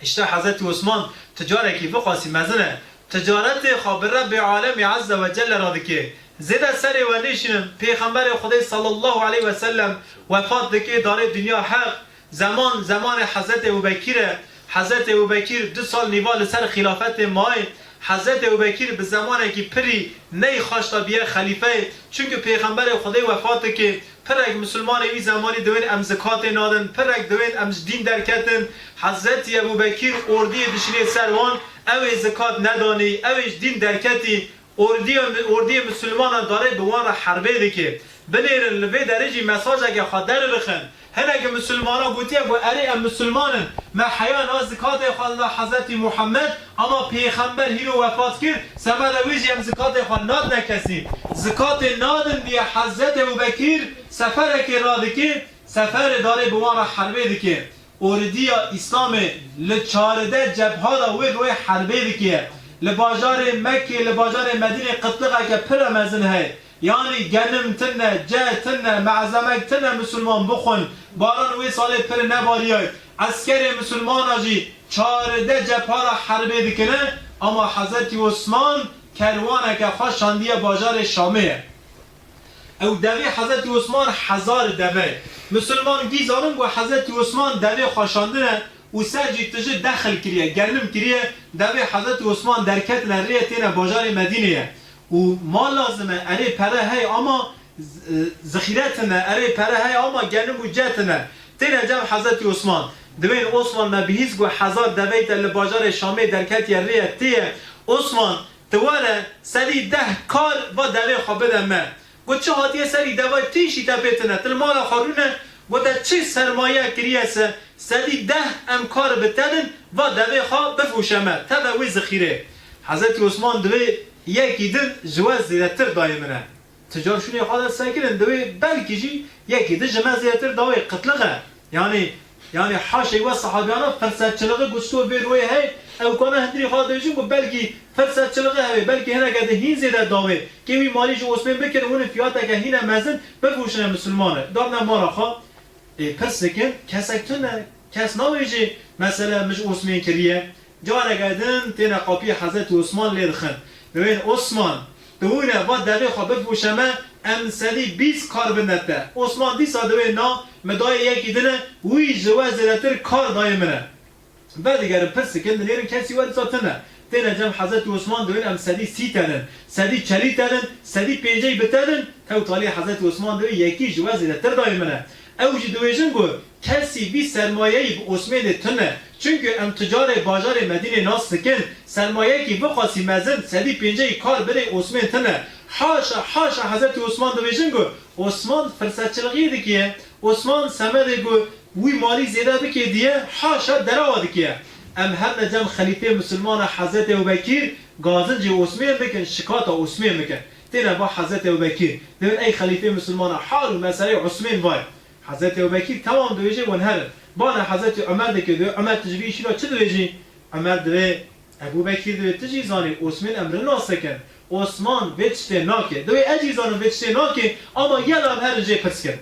Îşte Hezretî Osman ticarekî viqasî mezin e. Ticaretê xwe bi Rebbê Alemî Azze ve Celle re dike. Zêde serê we nêşînin, Pêxemberê Xwedê sallallahu aleyhi ve sellem wefat dike, darê dinya heq. Zeman, zemanê Hezretê Ebû Bekîr e. Hezretê Ebû Bekîr du sal nîva li ser xîlafetê maye. Hezretê Ebû Bekîr bi zemanekî pirî ney xaç da biye xelîfeyê. Çunku Pêxemberê Xwedê wefat dike. Pirek misilmanê wî zemanî diwên em zikatê nadin, pirek diwên em ji dîn derketin. Hezretî Ebû Bekîr ordiyê dişînê ser wan, ew ê zikat nedanî, ew ê ji dîn derketî. Ordiya, ordiyê misilmanan darê bi wan re herbê dike. Binêrin li vê derê jî mesajeke xwe deribixin. Hinekî misilmana gotiye ku erê em misilman in, me heya na zikatê xwe da Hezretî Muhammed, ama Pêxember hîro wefat kir, semeda wê jî em zikatê xwe nadine kesî. Zikatê nadin diye Hezretê Ebû Bekîr seferekê radike, seferê darê bi wan re herbê dike. Ordiya Îslamê li çardeh cebha de wê royê herbê dike. Li bajarê Mekkê, li bajarê Medînê qitlixeke pir e mezin heye. Yanî genim tune, ce tune, me'zemek tune misilman bixwin. Baran wê salê pir nebariye. Eskerê misilmana jî çardeh cebha de herbê dikine, ama Hezretî Osman kerwaneke xwe şandiye bajarê Şamê ye. Ew devê Hezretî Osman hezar deve ye. Misilman gî zanin ku Hezretî Osman devê xwe şandine û ser jî tije dexil kiriye, genim kiriye, devê Hezretî Osman derketine rê ye, têne bajarê Medînê ye. Û mal lazim e, erê pere heye ama z-, e, zixîre tune, erê pere heye ama genim û ce tune. Têne cem Hezretî Osman. Divên Osman me bihîst ku hezar deveyî te li bajarê Şamê derketiye rê ye, tê ye. Osman, tu were sedî deh kar va devê xwe bide me. Got, çi hatiye serî devayî tîşî te pê tune, tu li mala xwe rûne, got, te çi sermaye kiriye se, sedî deh em kar bi te din, va devê xwe bifûşe me, teve wê zixîrê. Hezretî Osman divê yekî din ji we zêdetir dayê min e. Ticar şûnê xwe de sekirin, divê belkî jî yekî din ji me zêdetir dawê, qitliq e. Yanî, yanî haşê we sehabiyana firsetçiliği gusto vê royê hey, ew kana hindirî xwe dibêjin ku belkî firsetçiliği hebe, belkî hineke di hîn zêde dawê, kê wî malî ji Osmên bikin, hûn fiyateke hîne mezin bifûşine misilmane. Dabne mala xwe, ê, pirs dikin, kesek tune, kes nabêjê, mesele min ji Osmên kiriye. Careke din têne qapiyê Hezretî Osman lê dixin. Divên Osman, tu wine va devê xwe bifûşe me, em sedî bîst kar bidne te. Osman dîsa divê na, mi dayê yekî din e, wî ji we zêdetir kar dayê min e. Vedigerin pirs dikin, dinêrin kesî we dîsa tune. Têne cem Hezretî Osman, divên em sedî sî te din, sedî çelî te din, sedî pênceyî bi te din, tewtalî Hezretî Osman divê yekî ji we zêdetir dayê min e. Ew jî dibêjin ku kesî vî sermayeyî bi Osmênê tune. Çunku em ticarê bajarê Medînê nas dikin, sermayekî viqasî mezin sedî pênceyî kar birê Osmên tune. Haşa, haşa Hezretî Osman dibêjin ku Osman firsetçiliğî dikiye. Osman semedê ku wî malî zêde bikê diye, haşa derawa dikiye. Em herne cem xelîfê misilmana Hezretî Ebû Bekîr gazincê Osmên bikin, şikata Osmên bikin. Têne ba Hezretî Ebû Bekîr. Divên ey xelîfê misilmana hal û meseleyê Osmên vay. Hezretî Ebû Bekîr temam dibêje wan herin. Bana Hezretî Omer dike, divê Omer tu ji vî îşî re çi dibêjî? Omer divê Ebû Bekîr divê tu jî zanî Osmên em rin nas dikin. Osman vê tiştê nake. Divê ez jî zanim vê tiştê nake, ama yela em herin jê pirs kin.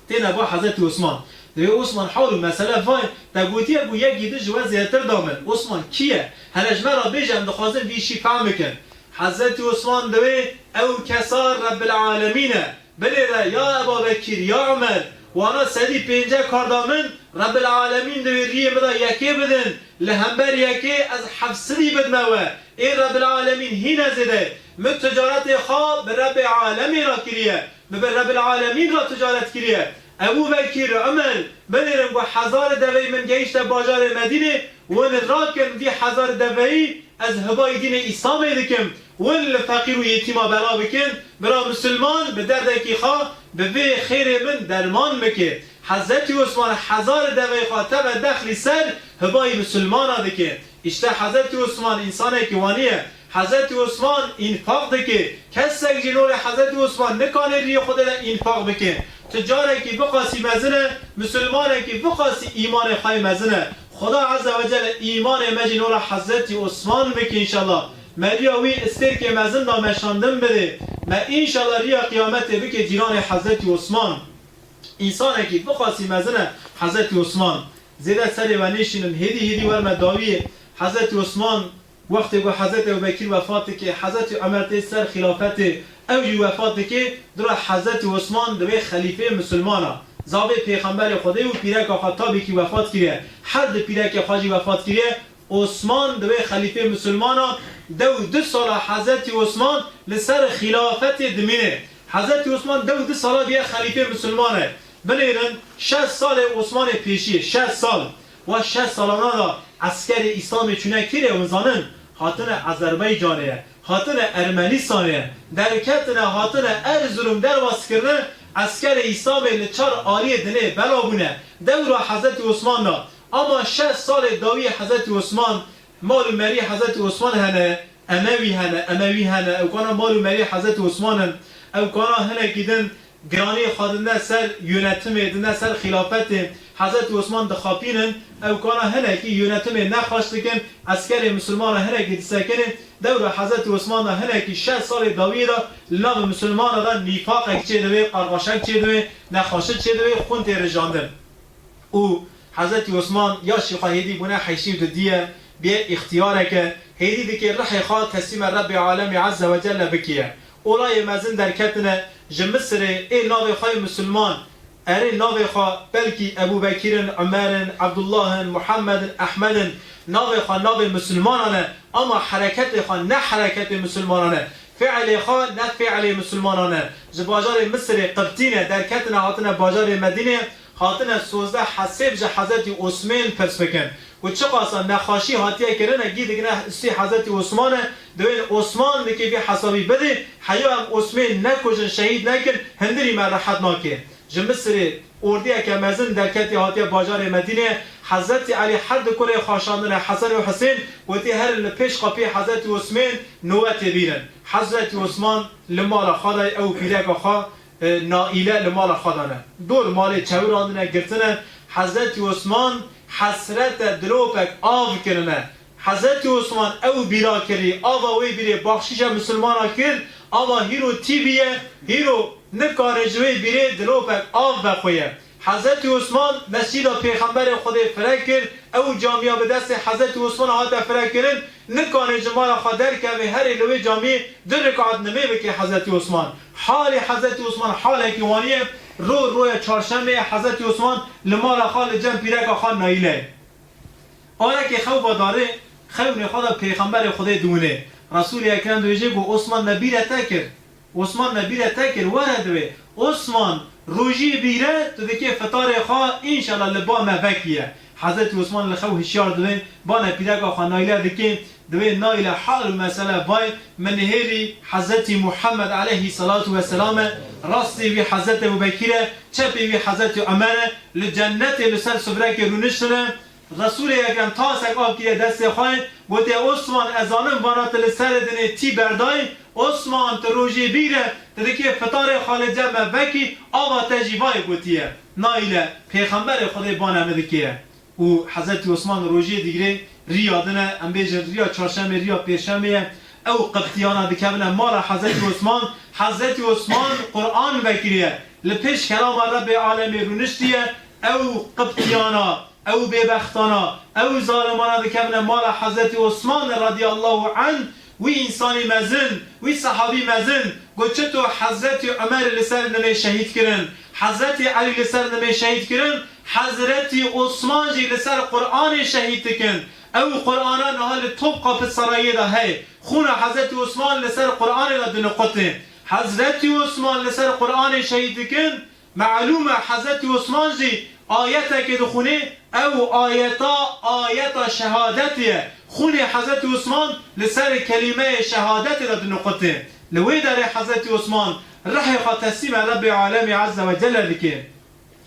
Têne ba Hezretî Osman. Divê Osman hal û mesele vay, te gotiye ku yekî din ji we zêdetir da min. Osman kî ye? Hele ji me re bêje, em dixwazin vî îşî fehm bikin. Hezretî Osman divê ew kesa Rebbil Alemîn e. Binêre ya Eba Bekîr, ya Omer, wana sedî pênce kar da min, Rebbil Alemîn divê riyê min de yekê bidin, li hember yekê ez heft sedî bidme we. Ê Rebbil Alemîn hîne zêde, min ticaretê xwe bi Rebbê Alemîn re kiriye, min bi Rebbil Alemîn re ticaret kiriye. Ebû Bekîr, Omer, binêrin ku hezarê deveyî min gehişte bajarê Medînê, win rakin vî hezarê deveyî, ez hibayî dînê Îslamê dikim, win li feqîr û yetîma bela bikin, bira misilman bi derdekî xwe bi vê xêrê min derman bike. Hezretî Osman hezarê deveyê xwe teve dexlî ser hibayî misilmana dike. Îşte Hezretî Osman însanekî wanî ye. Hezretî Osman înfaq dike. Kesek jî norê Hezretî Osman nikanê riyê Xwedê de înfaq bike. Ticarekî viqasî mezin e, misilmanekî viqasî îmanê xwe yê mezin e. Xuda Azze ve Celle îmanê me jî nora Hezretî Osman bike înşallah. Me riya wî stêrkê mezin da meşandin bidê. Me înşallah riya qiyametê bike cîranê Hezretî Osman. Însanekî biqasî mezin e Hezretî Osman. Zêde serê we nêşînim, hêdî hêdî werme dawiyê. Hezretî Osman, wextê ku Hezretî Ebubekir wefat dike, Hezretî Omer tê ser xîlafetê, ew jî wefat dike, dura Hezretî Osman dibe xelîfeyê misilmana. Zavê Pêxemberê Xwedê û pîreka xwe tabîkî wefat kiriye. Her di pîrekê xwe jî wefat kiriye. Osman dibe xelîfê misilmana, dew du sala Hezretî Osman li ser xîlafetê dimîne. Hezretî Osman dew du sala diye xelîfê misilman e. Binêrin, şeş salê Osmanê pêşiyê, şeş sal. Wa şeş salana da eskerê Îslamê çûne kê re, hûn zanin? Hatine Azerbaycanê ye, hatine Ermenistanê ye, derketine, hatine Erzurum derbas kirine, eskerê Îslamê li çar aliyê dinê bela bûne. Dewra Hezretî Osman da. Ama şeş salê dawiyê Hezretî Osman, mal û merî Hezretî Osman hene, Emewî hene, Emewî hene, ew kana mal û merî Hezretî Osman in, ew kana hinekî din giranî xwe dine ser yönetimê, dine ser xîlafetê, Hezretî Osman dixapînin, ew kana hinekî yönetimê nexweş dikin, eskerê misilmana hinekî disekinin, dewra Hezretî Osman de hinekî şeş salê dawiyê de li nav misilmana de nîfaqek çêdibe, qarxaşek çêdibe, nexweşi çêdibe, xûn tê rijandin. Û Hezretî Osman yaşî xwe hêdî bûne heştê û du diye, bê îxtiyareke, hêdî dike rihê xwe teslîme Rebbê Alemê Azze ve Celle bikiye. Olayê mezin derketine ji Misirê, ê navê xwe yê misilman, erê navê xwe belkî Ebûbekir in, Umer in, Abdullah in, Muhammed in, Ehmed in, navê xwe navê misilmanan e, ama hereketê xwe ne hereketê misilmanan e. Fiilê xwe ne fiilê misilmanan e. Ji bajarê Misirê Qibtî ne, derketine hatine bajarê Medînê, hatine sozdeh hesêb ji Hezretî Osmên pirs bikin. Ku çiqasa nexweşî hatiye kirine, gî digine üstî Hezretî Osman e, dibên Osman dikê vî hesabî bidê, heya em Osmên nekujin, şehîd nekin, hindirî me rehet nake. Ji Misirê ordiyeke mezin derketî hatiye bajarê Medînê. Hezretî Elî her du kurê xwe şandine Hesen û Husên, gotî herin li pêş qapiyê Hezretî Osmên nowetê bînin. Hezretî Osman li mala xwe de ye, ew pîreka xwe, e, Naîle li mala xwe de ne. Dor malê çewirandine, girtine. Hezretî Osman hesrete dilopek av kirine. Hezretî Osman ew bîra kirî, ava wê bîrê baxşîşa misilmana kir, ava hîro tî bîye, hîro nikare ji wê bîrê dilopek av vexweye. Hezretî Osman mescîda Pêxemberê Xwedê fire kir, ew camiya bi destê Hezretî Osman hate fire kirin, nikane ji mala xwe derkeve, herê li wê camiyê du rekat nimê bike Hezretî Osman. Halê Hezretî Osman halekî wanî ye, ro roya çarşemê ye, Hezretî Osman li mala xwe li cem pîreka xwe Naîle ye. Arekê xew vedarê, xewnê xwe de Pêxemberê Xwedê diwinê. Resûlê Ekrem dibêje ku Osman me bîre te kir. Osman me bîre te kir, were divê. Osman, rojiyê bîre, tu dikê fitarê xwe, înşallah li ba me vekiye. Hezretî Osman li xew hişyar divê, bane pîreka xwe Naîle dikê, divê Naîle hal û mesele vay, min nihêrî Hezretî Muhammed aleyhî selatu ve selam e, rastê wî Hezretî Ebûbekîr e, çepê wî Hezretî Omer e, li cennetê li ser sufrekê rûniştine, Resûlê Ekrem tasek av kiriye destê xwe, gotiye, Osman, ez zanim vana tu li serê dinê tî berdayî, Osman, tu rojê bîre, tu dikê fitarê xwe li cem me vekî, ava te jî vayê gotiye. Naîle, Pêxemberê Xwedê bane min dikê. Û Hezretî Osman rojê digire, riya dine, em bêjin riya çarşemê, riya pêşemê ye. Ew qibtiyana dikevine mala Hezretî Osman, Hezretî Osman Quran vekiriye. Li pêş kelama Rebbê Alemê rûniştiye, ew qibtiyana, ew bêbextana, ew zalimana dikevine mala Hezretî Osman radiyallahu anh, wî însanî mezin, wî sehabî mezin, ku çito Hezretî Omer li ser nimê şehîd kirin, Hezretî Elî li ser nimê şehîd kirin, Hezretî Osman jî li ser Quranê şehîd dikin. Ew Qurana niha li Topkapı Sarayê de heye. Xûna Hezretî Osman li ser Quranê de diniqutê. Hezretî Osman li ser Quranê şehîd dikin. Melûm e Hezretî Osman jî ayetekê dixwînê, ew ayeta, ayeta şehadetê ye. Xûnê Hezretî Osman li ser kelîmeyê şehadetê de diniqutê. Li wê derê Hezretî Osman rihê xwe teslîmê Rebbê Alemê Azze ve Celle dike.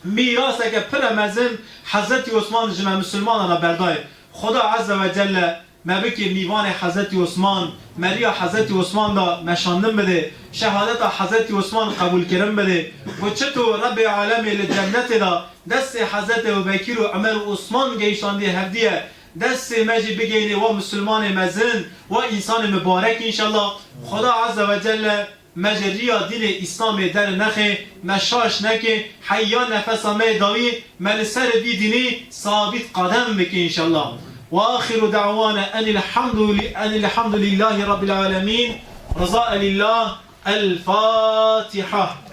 Mîraseke pir e mezin Hezretî Osman ji me misilmanan re berdaye. Xuda Azze ve Celle me bike mîvanê Hezretî Osman, me riya Hezretî Osman da meşandin bide, şehadeta Hezretî Osman qebûlkirin bide. Ku çito Rebbê Alemê li cennetê de destê Hezretî Ebûbekir û Omer û Osman gehiştandiye hevdiye, Destê me jî bigeyînê wa misilmanê mezin, wa însanê mibarek înşallah. Xweda Azze ve Celle me ji riya dînê Îslamê dernexê, me şaş neke, heya nefesa me yê dawî me li ser vî dînî sabît qadem bike înşallah. Ve axiru da'wana enil hamdu li-, enil hamdu lillahi rabbil alemîn. Riza lillah. El Fatiha.